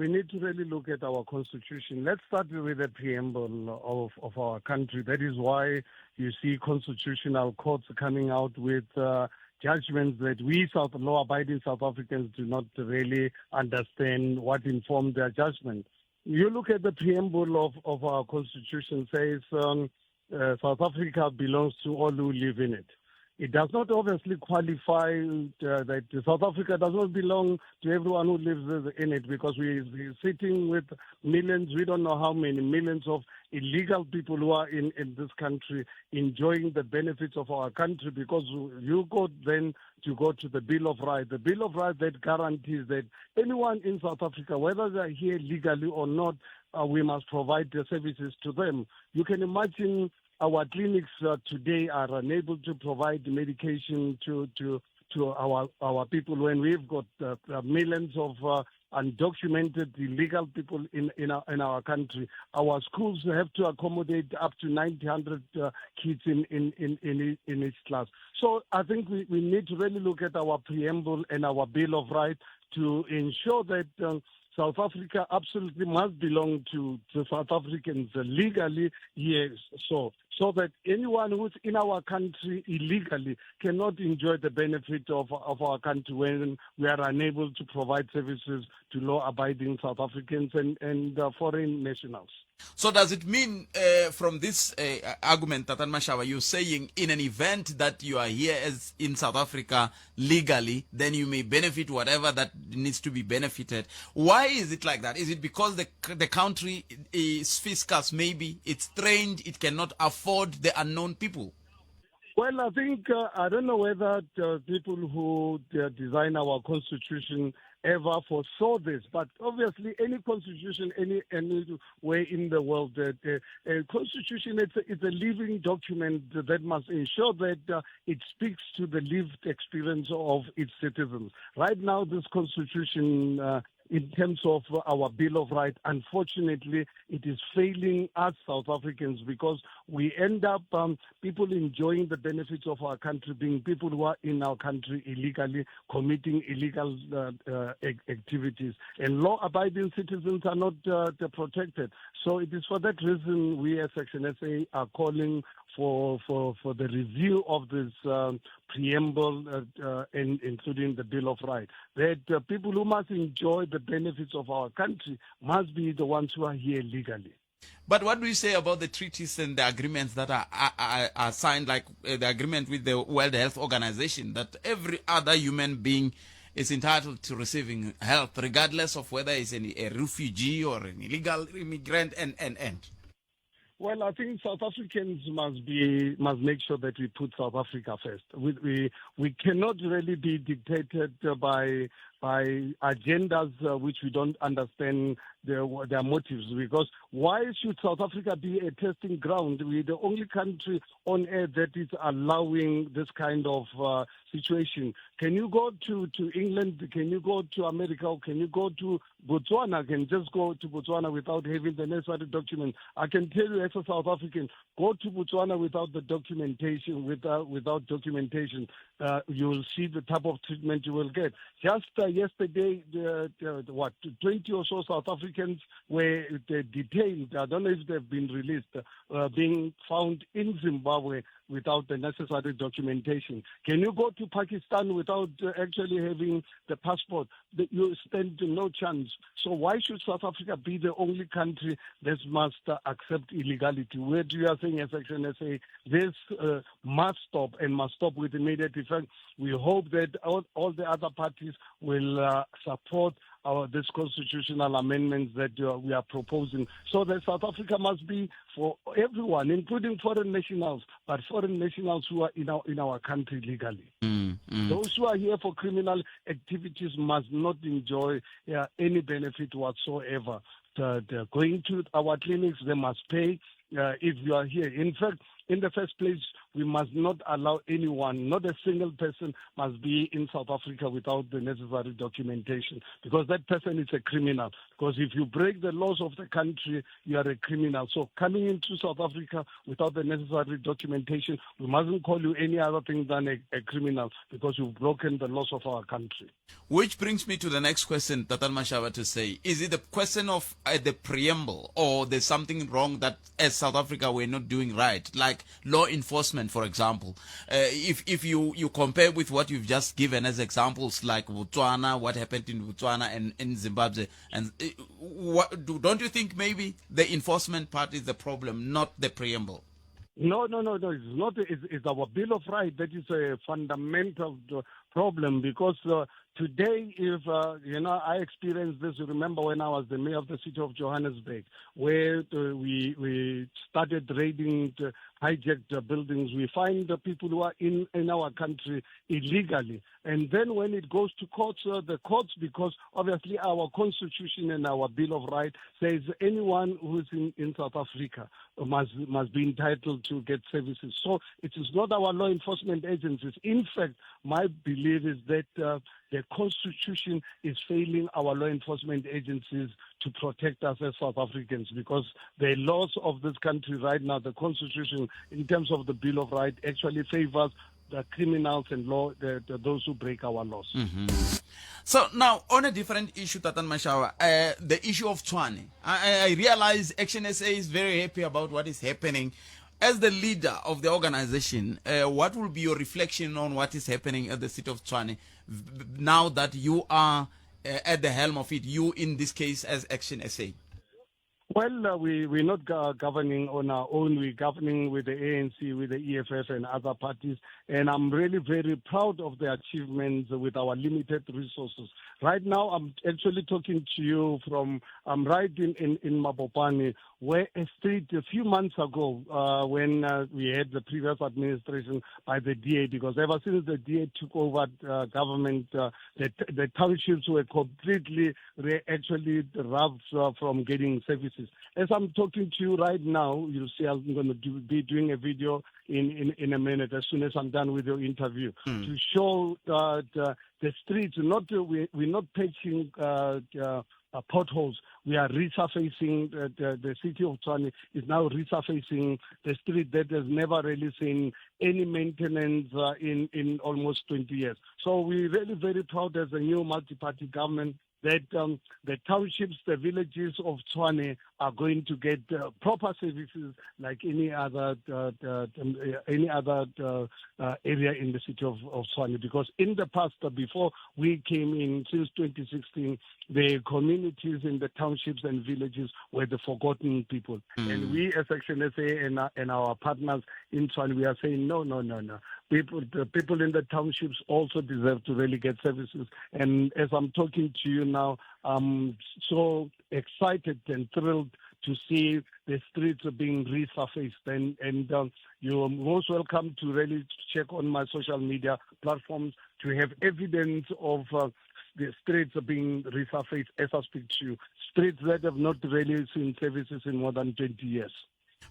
need to really look at our constitution. Let's start with the preamble of our country. That is why you see constitutional courts coming out with judgments that we South law-abiding South Africans do not really understand what informed their judgment. You look at the preamble of our constitution says South Africa belongs to all who live in it. It does not obviously qualify that South Africa does not belong to everyone who lives in it, because we're sitting with millions, we don't know how many millions of illegal people who are in this country enjoying the benefits of our country, because you go then to go to the Bill of Rights. The Bill of Rights that guarantees that anyone in South Africa, whether they're here legally or not, we must provide the services to them. You can imagine our clinics today are unable to provide medication to our people when we've got millions of undocumented illegal people in our country. Our schools have to accommodate up to 900 kids in each class. So I think we need to really look at our preamble and our Bill of Rights to ensure that South Africa absolutely must belong to the South Africans legally, yes, so that anyone who's in our country illegally cannot enjoy the benefit of our country when we are unable to provide services to law-abiding South Africans and foreign nationals. So does it mean from this argument, Tatan Mashaba, you're saying in an event that you are here as in South Africa legally, then you may benefit whatever that needs to be benefited. Why is it like that? Is it because the country is fiscus, maybe? It's trained, it cannot afford the unknown people? Well, I think, I don't know whether the people who design our constitution ever foresaw this, but obviously any constitution, any way in the world, that a constitution, it's a living document that must ensure that it speaks to the lived experience of its citizens. Right now, this constitution, in terms of our Bill of Rights, unfortunately, it is failing us South Africans, because we end up people enjoying the benefits of our country being people who are in our country illegally, committing illegal activities. And law-abiding citizens are not protected. So it is for that reason we as Action SA are calling for the review of this preamble, and including the Bill of Rights, that people who must enjoy the benefits of our country must be the ones who are here legally. But what do you say about the treaties and the agreements that are signed, like the agreement with the World Health Organization, that every other human being is entitled to receiving health, regardless of whether he's a refugee or an illegal immigrant, and? Well, I think South Africans must make sure that we put South Africa first. We cannot really be dictated by agendas which we don't understand their motives. Because why should South Africa be a testing ground? We're the only country on earth that is allowing this kind of situation. Can you go to England? Can you go to America? Can you go to Botswana? Can just go to Botswana without having the necessary document? I can tell you as a South African, go to Botswana without the documentation, without documentation, you will see the type of treatment you will get. Just Yesterday, what, 20 or so South Africans were detained. I don't know if they've been released, being found in Zimbabwe without the necessary documentation. Can you go to Pakistan without actually having the passport? You stand no chance. So why should South Africa be the only country that must accept illegality? Where do you are saying as Action SA, this must stop and must stop with immediate effect. We hope that all the other parties will support this constitutional amendments that we are proposing, so that South Africa must be for everyone, including foreign nationals, but foreign nationals who are in our country legally. Those who are here for criminal activities must not enjoy any benefit whatsoever. They're going to our clinics, they must pay if you are here. In fact, in the first place, we must not allow anyone, not a single person must be in South Africa without the necessary documentation, because that person is a criminal. Because if you break the laws of the country, you are a criminal. So coming into South Africa without the necessary documentation, we mustn't call you any other thing than a criminal, because you've broken the laws of our country. Which brings me to the next question, Tatan Mashaba, to say, is it the question of the preamble, or there's something wrong that as South Africa we're not doing right, like law enforcement, for example? If you compare with what you've just given as examples, like Botswana, what happened in Botswana and in Zimbabwe, and don't you think maybe the enforcement part is the problem, not the preamble? No. It's not. It's our Bill of Rights that is a fundamental problem, because today, if, I experienced this. You remember when I was the mayor of the city of Johannesburg, where we started raiding the hijacked buildings. We find the people who are in our country illegally. And then when it goes to courts, the courts, because obviously our constitution and our Bill of Rights says anyone who's in South Africa must be entitled to get services. So it is not our law enforcement agencies. In fact, my belief is that the constitution is failing our law enforcement agencies to protect us as South Africans, because the laws of this country right now, the constitution in terms of the Bill of Rights, actually favors the criminals and law, those who break our laws. Mm-hmm. So now, on a different issue, Tatan Mashaba, the issue of Tshwane. I realize Action SA is very happy about what is happening. As the leader of the organization, what will be your reflection on what is happening at the city of Tshwane now that you are at the helm of it, you in this case as Action SA? Well, we're not governing on our own. We're governing with the ANC, with the EFF and other parties. And I'm really very proud of the achievements with our limited resources. Right now, I'm actually talking to you from, I'm right in Mabopane, where a street a few months ago, when we had the previous administration by the DA, because ever since the DA took over government, the townships were completely actually robbed from getting services. As I'm talking to you right now, you'll see I'm going to be doing a video in a minute, as soon as I'm done with your interview, to show that the streets, we're not patching potholes. We are resurfacing. The city of Tshwane is now resurfacing the street that has never really seen any maintenance in almost 20 years. So we're really very proud as a new multi-party government that the townships, the villages of Tshwane are going to get proper services like any other area in the city of Tshwane. Because in the past, before we came in, since 2016, the communities in the townships and villages were the forgotten people. Mm. And we as Action SA and our partners in Tshwane, we are saying, no, no, no, no. The people in the townships also deserve to really get services. And as I'm talking to you now, I'm so excited and thrilled to see the streets being resurfaced. And you're most welcome to really check on my social media platforms to have evidence of the streets being resurfaced as I speak to you. Streets that have not really seen services in more than 20 years.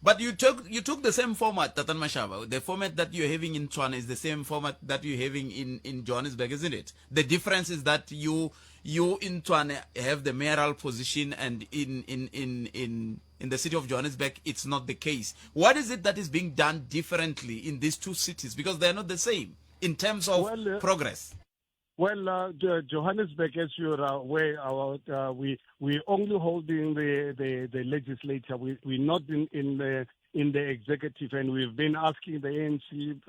But you took the same format, Tatan Mashaba. The format that you're having in Tshwane is the same format that you're having in Johannesburg, isn't it? The difference is that you in Tshwane have the mayoral position, and in the city of Johannesburg, it's not the case. What is it that is being done differently in these two cities? Because they're not the same in terms of progress. Well, Johannesburg, as you're aware, we're only holding the legislature. We're not in the executive, and we've been asking the ANC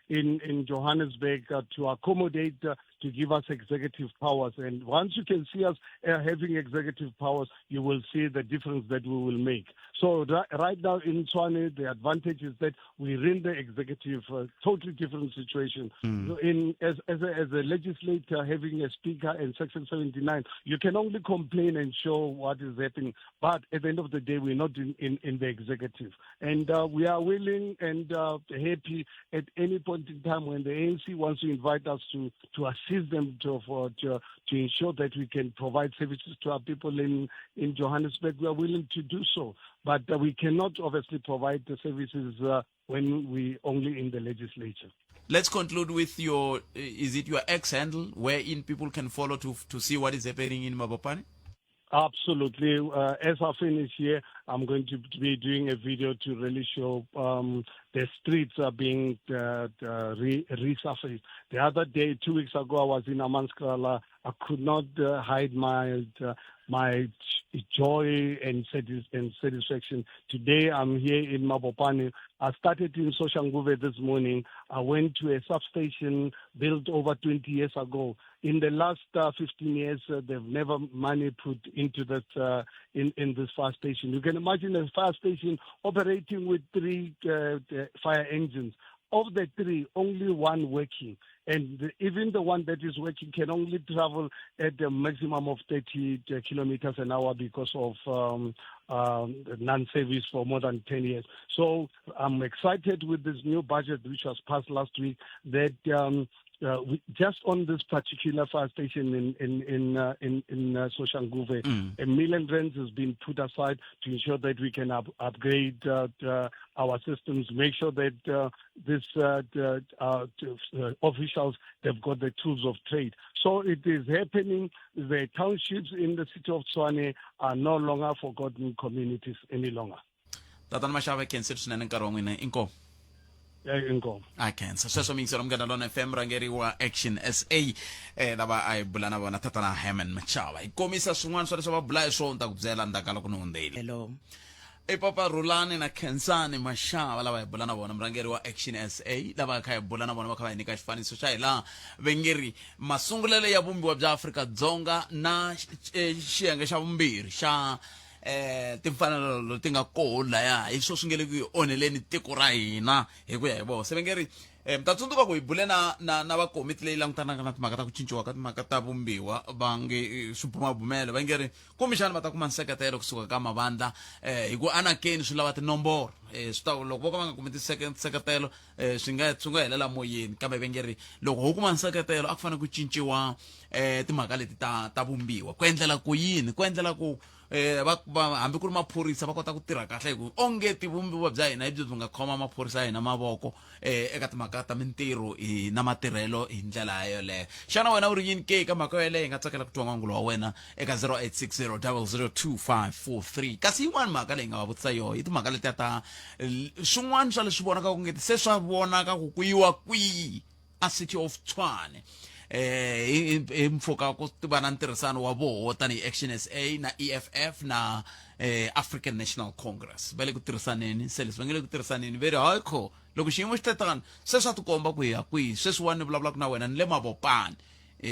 in Johannesburg to accommodate, to give us executive powers. And once you can see us having executive powers, you will see the difference that we will make. So right now in Tshwane, the advantage is that we're in the executive, totally different situation. So as a legislator, having a speaker in Section 79, you can only complain and show what is happening. But at the end of the day, we're not in the executive. And we are willing and happy at any point in time when the ANC wants to invite us to assist them to ensure that we can provide services to our people in Johannesburg. We are willing to do so. But we cannot obviously provide the services when we only in the legislature. Let's conclude with your, is it your X handle, wherein people can follow to see what is happening in Mabopane? Absolutely. As I finish here, I'm going to be doing a video to really show the streets are being resurfaced. The other day, 2 weeks ago, I was in Hammanskraal. I could not hide my joy and satisfaction. Today, I'm here in Mabopane. I started in Soshanguve this morning. I went to a substation built over 20 years ago. In the last 15 years, they've never money put into that in this fire station. You can imagine a fire station operating with 3 fire engines. Of the 3, only one working. And even the one that is working can only travel at a maximum of 30 kilometers an hour because of non-service for more than 10 years. So I'm excited with this new budget, which was passed last week, that just on this particular fire station in Soshanguve, R1 million has been put aside to ensure that we can upgrade our systems, make sure that this officials, they've got the tools of trade. So it is happening. The townships in the city of Tshwane are no longer forgotten communities any longer. Tatana Mashava, khensa swinene nkarhi wa n'wina. Inkomu. Inkomu. A khensa. Sweswo miyingiselo Munghana Lona FM, rhangeri wa Action SA, lava a hi bula na vona Tatana Herman Mashava. Hi komisa swin'wana swa leswi va bula hi swona, ni ta ku byela ndzhaku ka loko ni hundzile. Hello. I Papa Rhulani na Khensani Mashava lava hi bula na vona, murhangeri wa Action SA, lava kha hi bula na vona va kha va hi nyika xifaniso xa hi laha va nge ri masungulelo ya vumbiwa bya Afrika-Dzonga na xiyenge xa vumbirhi xa timfanelo leti nga koho laya hi swo swi nge le ku hi onheleni tiko ra hina hi ku ya hi vona. Se va nge ri mi ta tsundzuka ku hi bule na va komiti leyi langutanaka na timhaka ta ku cinciwa ka timhaka ta vumbiwa, va nge swibumabumelo va nge ri kumbexana va ta kuma nseketelo kusuka ka mavandla hi ku anakeni swi lava tinomboro, swi ta loko vo ka va nga kumi nseketelo, swi nga helela moyeni, kambe va nge ri loko ho kuma nseketelo a ku fanele ku cinciwa timhaka leti ta vumbiwa ku endlela ku yini, ku endlela ku va, hambi ku ri maphorisa va kota ku tirha kahle, hi ku onge tivumbiwa bya hina hi byi byi nga khoma maphorisa ya hina mavoko eka timhaka ta mintirho hi na matirhelo hi ndlela yoleyo. Xana wena u ri yini ke ka mhaka yoleyo? Hi nga tsakela ku twa n'wangulo wa wena eka 0860 002543. Kasi yin'wana mhaka leyi nga va vutisa yoho i timhaka letiya ta swin'wana swa leswi vonaka ku ngeti se swa vonaka ku ku yiwa kwihi a City of Tshwane, hi mpfhuka ku va na ntirhisano wa voho tanihi Action SA na EFF na African National Congress. Va le ku tirhisaneni, se leswi va nge le ku tirhisaneni ve ri hayi kho loko xiyimo xi tetana se swa tikomba ku ya kwihi. Sweswiwani ni vulavulaka na wena ni le Mabopane,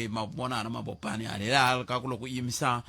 mavonana Mabopane hale laha ka ku loko u yimisa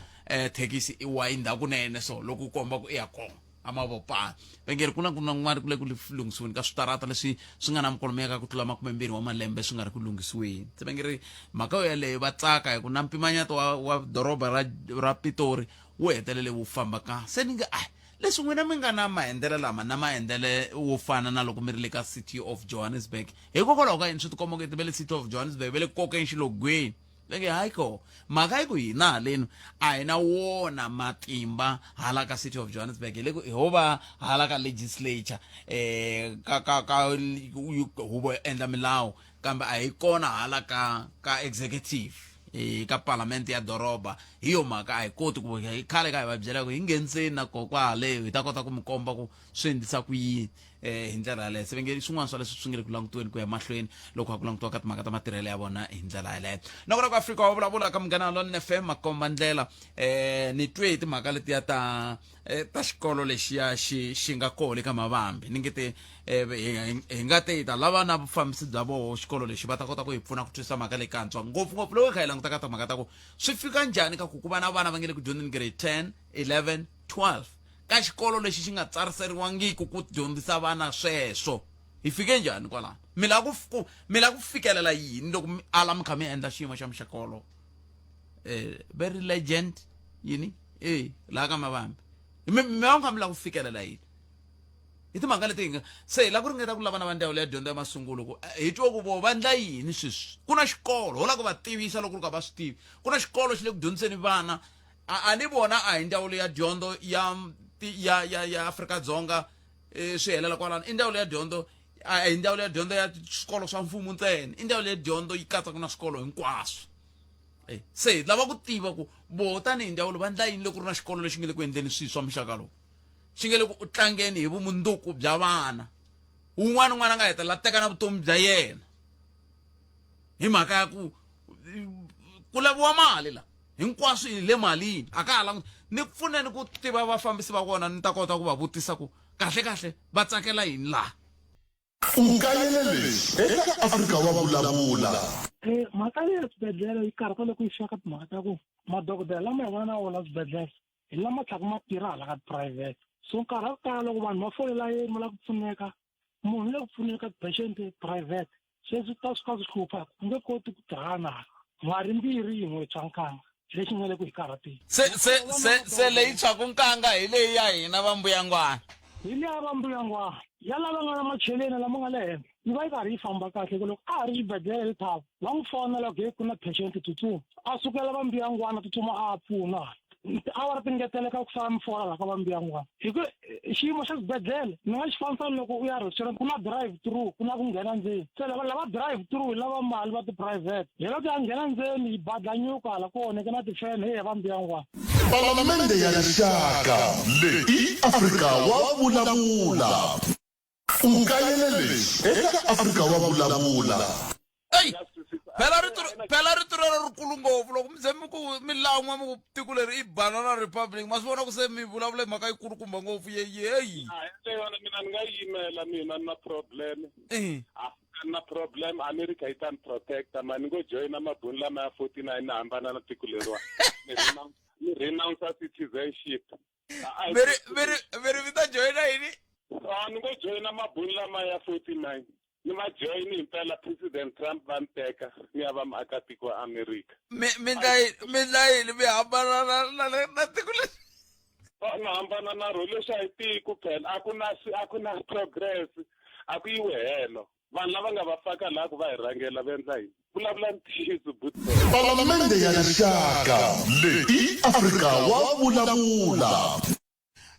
thekisi i wayinda kunene, so loko u komba ku i ya kona a Mabopane va nge ri ku na ku na n'wana ku le ku lunghisiweni ka switarata leswi swi nga na mikolomeka ku tlula 20 wa malembe swi nga ri ku lunghisiweni. Se va nge ri mhaka yo yaleyo va tsaka hi ku na mpimanyeto wa doroba ra Pitori wu hetelele wu famba ka se ni nge a leswi n'wina mi nga na maendlelo lama na maendlelo wo fana na loko mi ri le ka City of Johannesburg, hikokwalaho ka yini swi tikomba ku va le City of Johannesburg va le kokeni xilogweni? Va nge hayi ko mhaka yi ku hina halenu a hi na wona matimba hala ka City of Johannesburg, hi le ku hi ho va hala ka legislature, ka huvo yo endla milawu, kambe a hi kona hala ka executive, ka parliament ya doroba. Hi yo mhaka a hi koti ku hi khale ka hi va byela ku hi ngheniseni na kokwa haleyo hi ta kota ku mi komba ku swi endlisa ku yini. eh hi ndlela yaleyo se va nge swin'wana swa leswi swi nge le ku langutiweni ku ya mahlweni loko ha ku langutiwa ka timhaka ta matirhelo ya vona hi ndlela yaleyo nakona ku afrika wa vulavula ka munghana lonene fm makomba ndlela eh ni twe hi timhaka letiya ta eh, ta xikolo lexiya xi xi nga koho le ka mavambi ni nge te eh, hi nga te hi ta lava na vufambisi bya voho xikolo lexi va ta kota ku hi pfuna ku twisisa mhaka leyi kantswa ngopfungopfu loko hi kha hi languta ka timhaka ta ku swi fika njhani ka ku ku va na vana va nge le ku dyondzeni grade 10 11 12 ka xikolo lexi xi nga tsariseriwangiki ku dyondzisa vana sweswo hi fike njhani kwalano mi lava ku mi lava ku fikelela yini loko mi ala mi kha mi endla xiyimo xa muxaka wolowo eh very legend yini eh laha ka mavambi mi mi va mi kha mi lava ku fikelela yini hi timhaka leti hi nga se hi lava ku ringeta ku lava na va ndzawulo ya dyondzo ya masungulo ku eh, hi twa ku vo va endla yini sweswi ku na xikolo ho lava ku va tivisa loko ku ri ka va swi tivi ku na xikolo xi le ku dyondziseni vana a a ni vona a hi ndzawulo ya dyondzo ya ya ya ya Afrika-Dzonga eh, swi helela kwalano i ndzawulo ya dyondzo a hi ndzawulo ya dyondzo ya swikolo swa mfumo ntsena i ndzawulo ya dyondzo yi katsaka na swikolo hinkwaswo eh, se hi lava ku tiva ku voho tanihi ndzawulo va ndla yini loko ku ri na xikolo lexi nga le ku endleni swilo swa muxaka lowu xi nga le ku tlangeni hi vumundzuku bya vana wun'wana n'wana a nga hetelela teka na vutomi bya yena hi mhaka ya ku ku laviwa mali la hinkwaswo hi le malini a ka ha languti ni pfuneni ku tiva vafambisi va kona ni ta kota ku va vutisa ku kahle kahle va tsakela yini laha U kayele leswi eka Afrika wa Vulavula. Eh, mhaka leyi ya swibedhlele yi karhata loko yi fika ka timhaka ta ku madokodela lama hi nga na wona swibedhlele hi lama tlhaka ma tirha hala ka tiphurayivhete so nkarhi wa ku tala loko vanhu va fole layeni va lava ku pfuneka munhu le ku pfuneni ka ti-patient private sweswi ta swi ka swi hlupha u nge koti ku tirhana n'hwari mbirhi yin'we tshwa nkanga lexi nga le ku hi karhateni se se se se leyi tshwaku nkanga hi leyi ya hina va mbuyangwana hi leya va mbuyangwana ya lava nga na macheleni lama nga le henhla yi va yi karhi yi famba kahle ku loko a ha ri xibedhlele lethava va n'wi fonela ku ku na patient tsutsuma a sukela va mbuyangwana tsutsuma a pfuna tiawara ti ngeteleka ku sala mi fola la ka va mbuyangwana hi ku eh, xiyimo xa xibedhlele ni nga xi fanisa ni loko u ya restaurant ku na drive through ku na ku nghena ndzeni se lava lava drive through hi lava mali va ti-private hi loko ya nghena ndzeni yi badlanyuka hala kona ku na tifene heyi va mbuyangwana Palamende ya Rixaka leyi i Afrika wa Vulavula. U kayele leswi eka Afrika wa Vulavula. Eyi phela rito phela rito rero rikulu ngopfu loko mi ze mi ku mi lan'wa mi ku tiko leri i banana republic ma swi vona ku se mi vulavula hi mhaka yikulukumba ngopfu ye yeyi a yona mina ni nga yimela mina ni na problem a ni na problem america yi ta ni protecta ma ni ngo joyina mabuni lama ya 49 na hambana na tiko leriwa ni renounce citizenship mi ri mi ri mi ri mi ta joyina yini a ni ngo joyina mabuni lama ya 49 ni va joyini himpela president trump va ni teka ni ya va muakatiko wa america mi mi ndla yini mi ndla yini mi hambana na na na na tiko leri na hambana na ro leswi a hi tiko phela a ku na a ku na progress a ku yiwi helo vanhu lava nga va faka laha ku va hi rhangela va endla yini vulavula ntiyiso Palamende ya Rixaka leyi i Afrika wa Vulavula.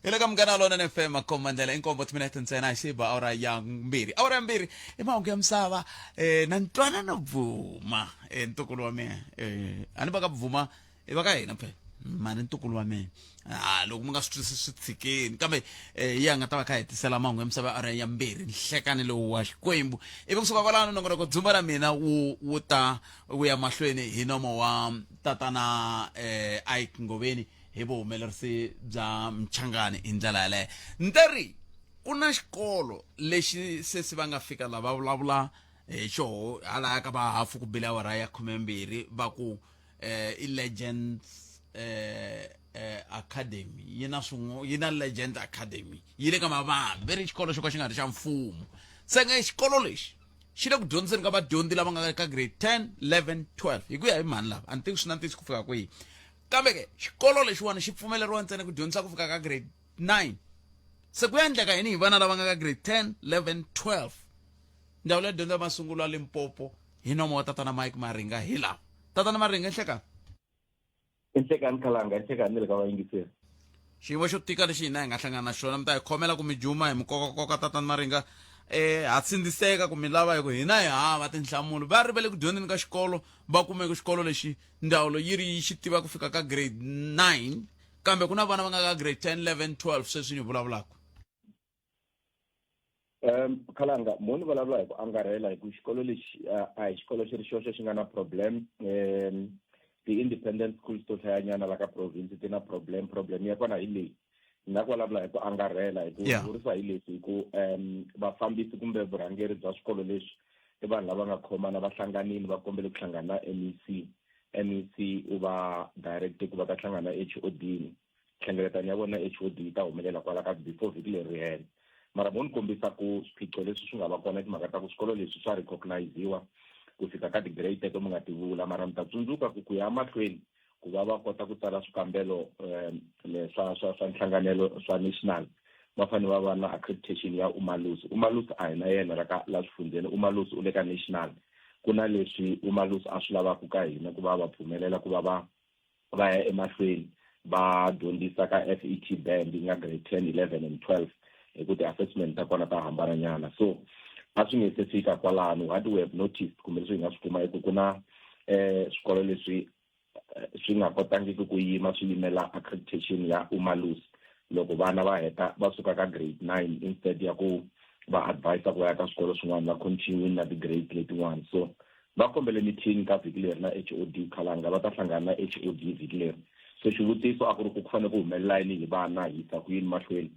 Hi le ka Munghana Lonene FM makhomba ndlela i nkombo timinete ntsena hi xiba awara ya mbirhi awara ya mbirhi i mahungu ya misava eh, na ntwanano bvuma eh, ntukulu wa mina eh, a ni va ka bvuma i va ka hina phela mani ntukulu wa mina a loko mi nga swi twisisi swi tshikeni kambe eh, yi ya nga ta va kha hetisela mahungu ya misava awara ya mbirhi nhlekani lowu wa xikwembu ivi kusuka kwalano nongonoko dzumba ra mina wu wu ta wu ya mahlweni hi nomo wa tatana eh, Ike Ngoveni hi vuhumelerisi bya mchangani hi ndlela yaleyo nteri ku na xikolo lexi sesi va nga fika la va vulavula hi xoho halaya ka va hafu ku bile awara ya khumembirhi va ku eh, i legends eh, eh, academy yi na swin'we yi na legend academy yi le ka mavambi ri xikolo xo ka xi nga ri xa mfumo se nge xikolo lexi xi le ku dyondziseni ka vadyondzi lava nga ka grade 10 11 12 hi ku ya hi mhani lava a ni tivi swi na ntiyiso ku fika kwihi kambe ke xikolo lexiwani xi pfumeleriwa ntsena ku dyondzisa ku fika ka grade 9 se ku ya endleka yini hi vana lava nga ka grade 10 11 12 ndzawulo ya dyondzo ya masungulo ya limpopo hi nomo wa tatana mike maringa hi lawa tatana maringa nhlekani Nhlekani khalanga nhlekani ni le ka vayingiseri xiyimo xo tika lexi hina hi nga hlangana na xona mi ta hi khomela ku mi juma hi mi kokakoka tatana maringa eh ha sindziseka ku mi lava hi ku hina hi hava tinhlamulo va ri va le ku dyondzeni ka xikolo va kume ku xikolo lexi ndzawulo yi ri yi xi tiva ku fika ka grade 9 kambe ku na vana va nga ka grade 10 11 12 sweswi ni vulavulaka Um khalanga mo ni vulavula hi ku angarhela hi ku xikolo lexi a hi xikolo xi ri xoxe xi nga na problem um ti-independent schools to hlayanyana la ka province ti na problem problem ya kona hi leyi ni nga ku vulavula hi ku angarhela hi ku vurisa hi leswi hi ku um vafambisi kumbe vurhangeri bya swikolo leswi i vanhu lava nga khomana va hlanganile va kombele ku hlangana na MEC MEC u va direct ku va ta hlangana na HOD nhlengeletano ya vona HOD yi ta humelela kwala ka before vhiki leri ri hela mara mo ni kombisa ku swiphiqo leswi swi nga va kona i timhaka ta ku swikolo leswi swa recogniziwa ku fika ka ti-grade teto mi nga ti vula mara mi ta tsundzuka ku ku ya mahlweni ku va va kota ku tsala swikambelo um swa swa swa nhlanganelo swa national va fanele va va na accreditation ya umalusi umalusi a hi na yena la ka la swifundzeni umalusi u le ka national ku na leswi umalusi a swi lavaka ka hina ku va va pfumelela ku va va va ya emahlweni va dyondzisa ka FET band yi nga grade 10 11 and 12 hi ku ti-assessment ta kona ta hambananyana so a swi nge se fika kwalano what we have noticed kumbe leswi hi nga swi kuma i ku ku na um swikolo leswi eh, swi nga kotangiki ku yima swi yimela accreditation ya umalusi loko vana va heta va suka ka grade 9 instead ya ku va advise ku va ya ka swikolo swin'wana va continue na ti-grade letin'wana so Va kombele mithini ka vhiki leri na HOD Khalanga va ta hlangana na HOD vhiki leri. So xivutiso a ku ri ku ku fanele ku humelela yini hi vana hi yisa ku yini mahlweni.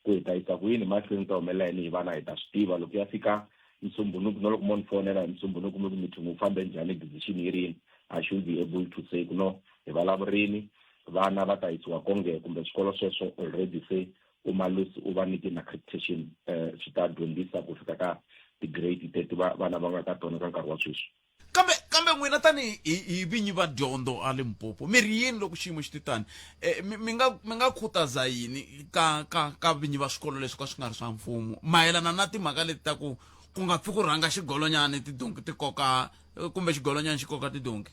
Ku hi ta yisa ku yini mahlweni ku ta humelela yini hi vana hi ta swi tiva loko ya fika Musumbhunuku na loko mo ni fonela hi Musumbhunuku mi ku meeting wu fambe njhani decision yi ri yini I should be able to say ku no hi vulavurini vana va ta yisiwa konge kumbe swikolo sweswo already se umalusi u va nyike na accreditation um swi ta dyondzisa ku fika ka ti-grade teti va vana va nga ka tona ka nkarhi wa sweswi kambe kambe n'wina tani hi hi vinyi va dyondzo a Limpopo mi ri yini loko xiyimo xi ti tani eh, mi mi nga mi nga khutaza yini ka ka ka vinyi va swikolo leswi ka swi nga ri swa mfumo mayelana na timhaka leti ta ku ku nga pfi ku rhanga xigolonyani tidonki ti koka eh, kumbe xigolonyani xi koka tidonki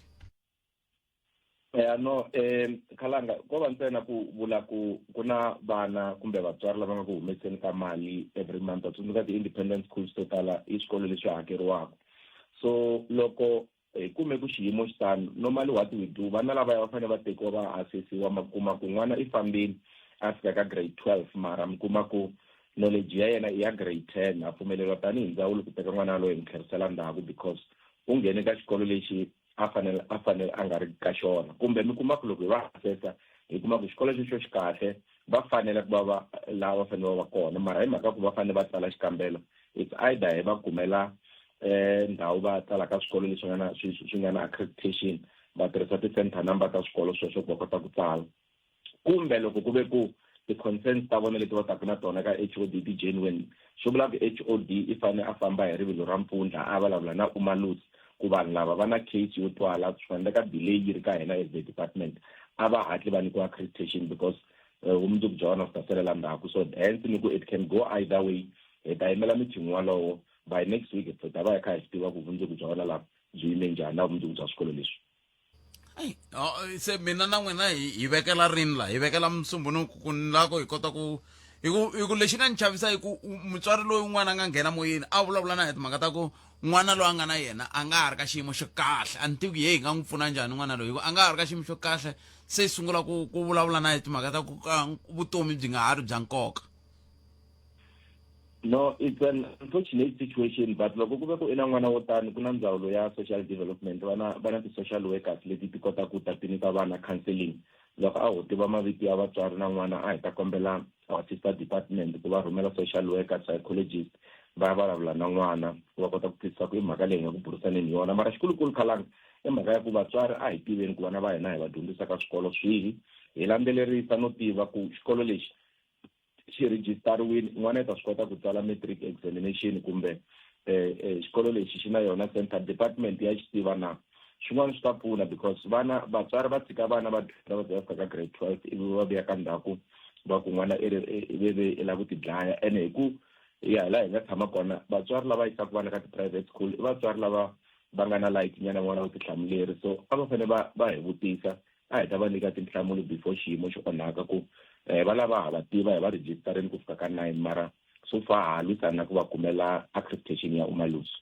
ya no um khalanga ko va ntsena ku vula ku ku na vana kumbe vatswari lava nga ku humeseni ka mali every month wa tsundzuka ti-independent schools to tala i swikolo leswi hakeriwaka so loko hi kume ku xiyimo xi tano normally what we do vana lavaya va fanele va tekiwa va assessiwa ma kuma ku n'wana i fambile a fika ka grade 12 mara mi kuma ku knowledge ya yena i ya grade 10 ha pfumeleriwa tanihi ndzawulo ku teka n'wana yaloye hi n'wi tlherisela ndzhaku because u nghene ka xikolo lexi a fanele a fanele a nga ri ka xona kumbe mi kuma ku loko hi va assessa hi kuma ku xikolo xexo xi kahle va fanele ku va va laha va fanele va va kona mara hi mhaka ku va fanele va tsala xikambelo it's either hi va kumela eh ndhawu va tsala ka swikolo leswi nga na swi swi nga na accreditation va tirhisa ti-center number ta swikolo sweswo ku va kota ku tsala kumbe loko ku ve ku ti-concerns ta vona leti va taka na tona ka HOD ti genuine swi vula ku HOD i fane a famba hi rivilo ra mpfundla a vulavula na umalusi ku vanhu lava va na case yo twala swi endleka delay yi ri ka hina as the department a va hatli va nyikiwa accreditation because eh, vumundzuku bya vona swi ta salela ndzhaku so hence ni ku it can go either way hi ta yimela meeting walowo by next week hi ta va hi kha hi swi tiva ku vumundzuku bya vona lava byi yime njhani na vumundzuku bya swikolo leswi Ai, oh, se mina na n'wina hi hi vekela rini la hi vekela musumbunuku ku ni la ku hi kota ku hi ku hi ku lexi nga ni chavisa i ku mutswari loyi un'wana a nga nghena moyeni a vulavula na hi timhaka ta ku n'wana loyi a nga na yena a nga ha ri ka xiyimo xo kahle a ni tivi ku ye hi nga n'wi pfuna njhani n'wana loyi hi ku a nga ha ri ka xiyimo xo kahle se sungula ku ku vulavula na hi timhaka ta ku ka vutomi byi nga ha ri bya nkoka No, it's an unfortunate situation but loko ku ve ku i na n'wana wo tani ku na ndzawulo ya social development va na va na ti-social workers leti ti kotaka ku ta ti nyika vana counseling loko a ho tiva mavito ya vatswari na n'wana a hi ta kombela our sister department ku va rhumela social worker psychologist va ya vulavula na n'wana ku va kota ku twisisa ku i mhaka leyi hi nga ku burisaneni hi yona mara xikulukulu khalanga i mhaka ya ku vatswari a hi tiveni ku vana va hina hi va dyondzisa ka swikolo swihi hi landzelerisa no tiva ku xikolo lexi xi rhijisitariwile n'wana i ta swi kota ku tsala matric examination kumbe eh, eh, xikolo lexi xi na yona center department ya xi tiva na swin'wana swi ta pfuna because vana vatswari va tshika vana va dyondza va za va fika ka grade 12 ivi va vuya ka ndzhaku va ku n'wana i ve ve i lava ku tidlaya ene hi ku ya hi laha hi nga tshama kona vatswari lava yisaka vana ka ti-private school i vatswari lava va nga na light nyana vona vutihlamuleri so a va fanele va va hi vutisa a hi ta va nyika tinhlamulo before xiyimo xi onhaka ku eh, va lava ha va tiva hi va registereni ku fika ka 9 mara so far ha lwisana na ku va kumela accreditation ya umalusi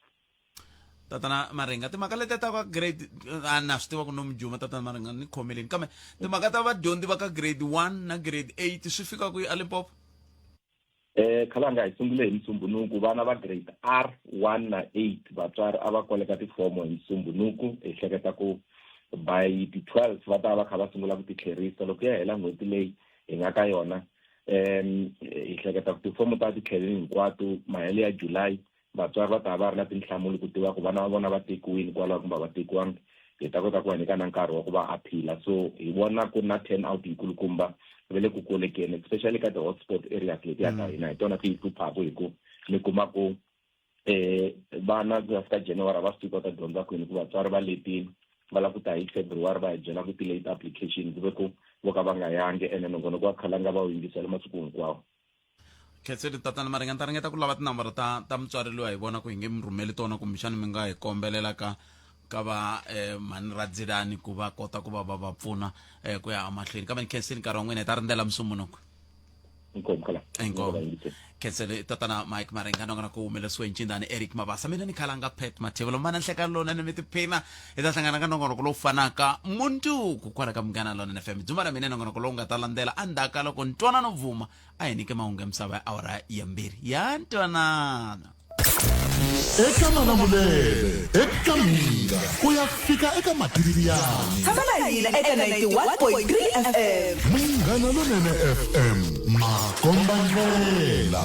tatana maringa timhaka leti ta ka grade a na swi tiva ku no mujuma tatana maringa ni khomeleni kambe timhaka ta vadyondzi va ka grade 1 na grade 8 swi fika kwihi a limpopo Khalanga hi sungule hi Musumbhunuku vana va grade R 1 na 8 vatswari a va koleka tifomo hi Musumbhunuku hi hleketa ku by ti 12 va ta va kha va sungula ku ti tlherisa loko ya hela n'hweti leyi hi nga ka yona um hi hleketa ku tifomo ta ti tlheleni hinkwato mahelo ya July vatswari va ta va ri na tinhlamulo ku tiva ku vana va vona va tekiwini kwalaho kumbe a va tekiwangi hi ta kota ku va nyika na nkarhi wa ku va aphila so hi vona ku na turn out yikulukumba va le ku kolekeni especially ka ti-hotspot areas letiya ta hina hi tona ti yi hluphaku hi ku mi kuma ku eh vana ku ya fika January a va swi tivi va ta dyondza kwini ku vatswari va letile va lava ku ta hi February va hi byela ku ti-late application ku ve ku vo ka va nga yangi ene nongonoko wa khalanga va wu yingisela masiku hinkwawo. Khenseni tatana Maringa ni ta ringeta ku lava tinambara ta ta mutswari loyi hi vona ku hi nge mi rhumeli tona kumbexani mi nga hi kombelela ka ka va eh, mhani Radzilani ku va kota ku va va va pfuna eh, ku ya emahlweni kambe ni khenseni nkarhi wa n'wina hi ta rindzela musumbunuku. Inkomu khala. Inkomu. Khensele tatana Mike Maringa nongonoko wu humelerisiwe hi ncindani Eric Mabasa mina ni khalanga Pat Mathevula mana nhlekani lowunene mi tiphina hi ta hlangana ka nongonoko lowu fanaka mundzuku kwala ka Munghana Lonene FM dzumba ra mina nongonoko lowu nga ta landzela endzhaku ka loko ntwanano bvuma a hi nyike mahungu ya misava ya awara ya mbirhi ya ntwanano. Eka Malamulele, eka Mhinga, ku ya fika eka Matiriyani. Tshama na hina eka 91.3 FM. Munghana Lonene FM, makombandlela.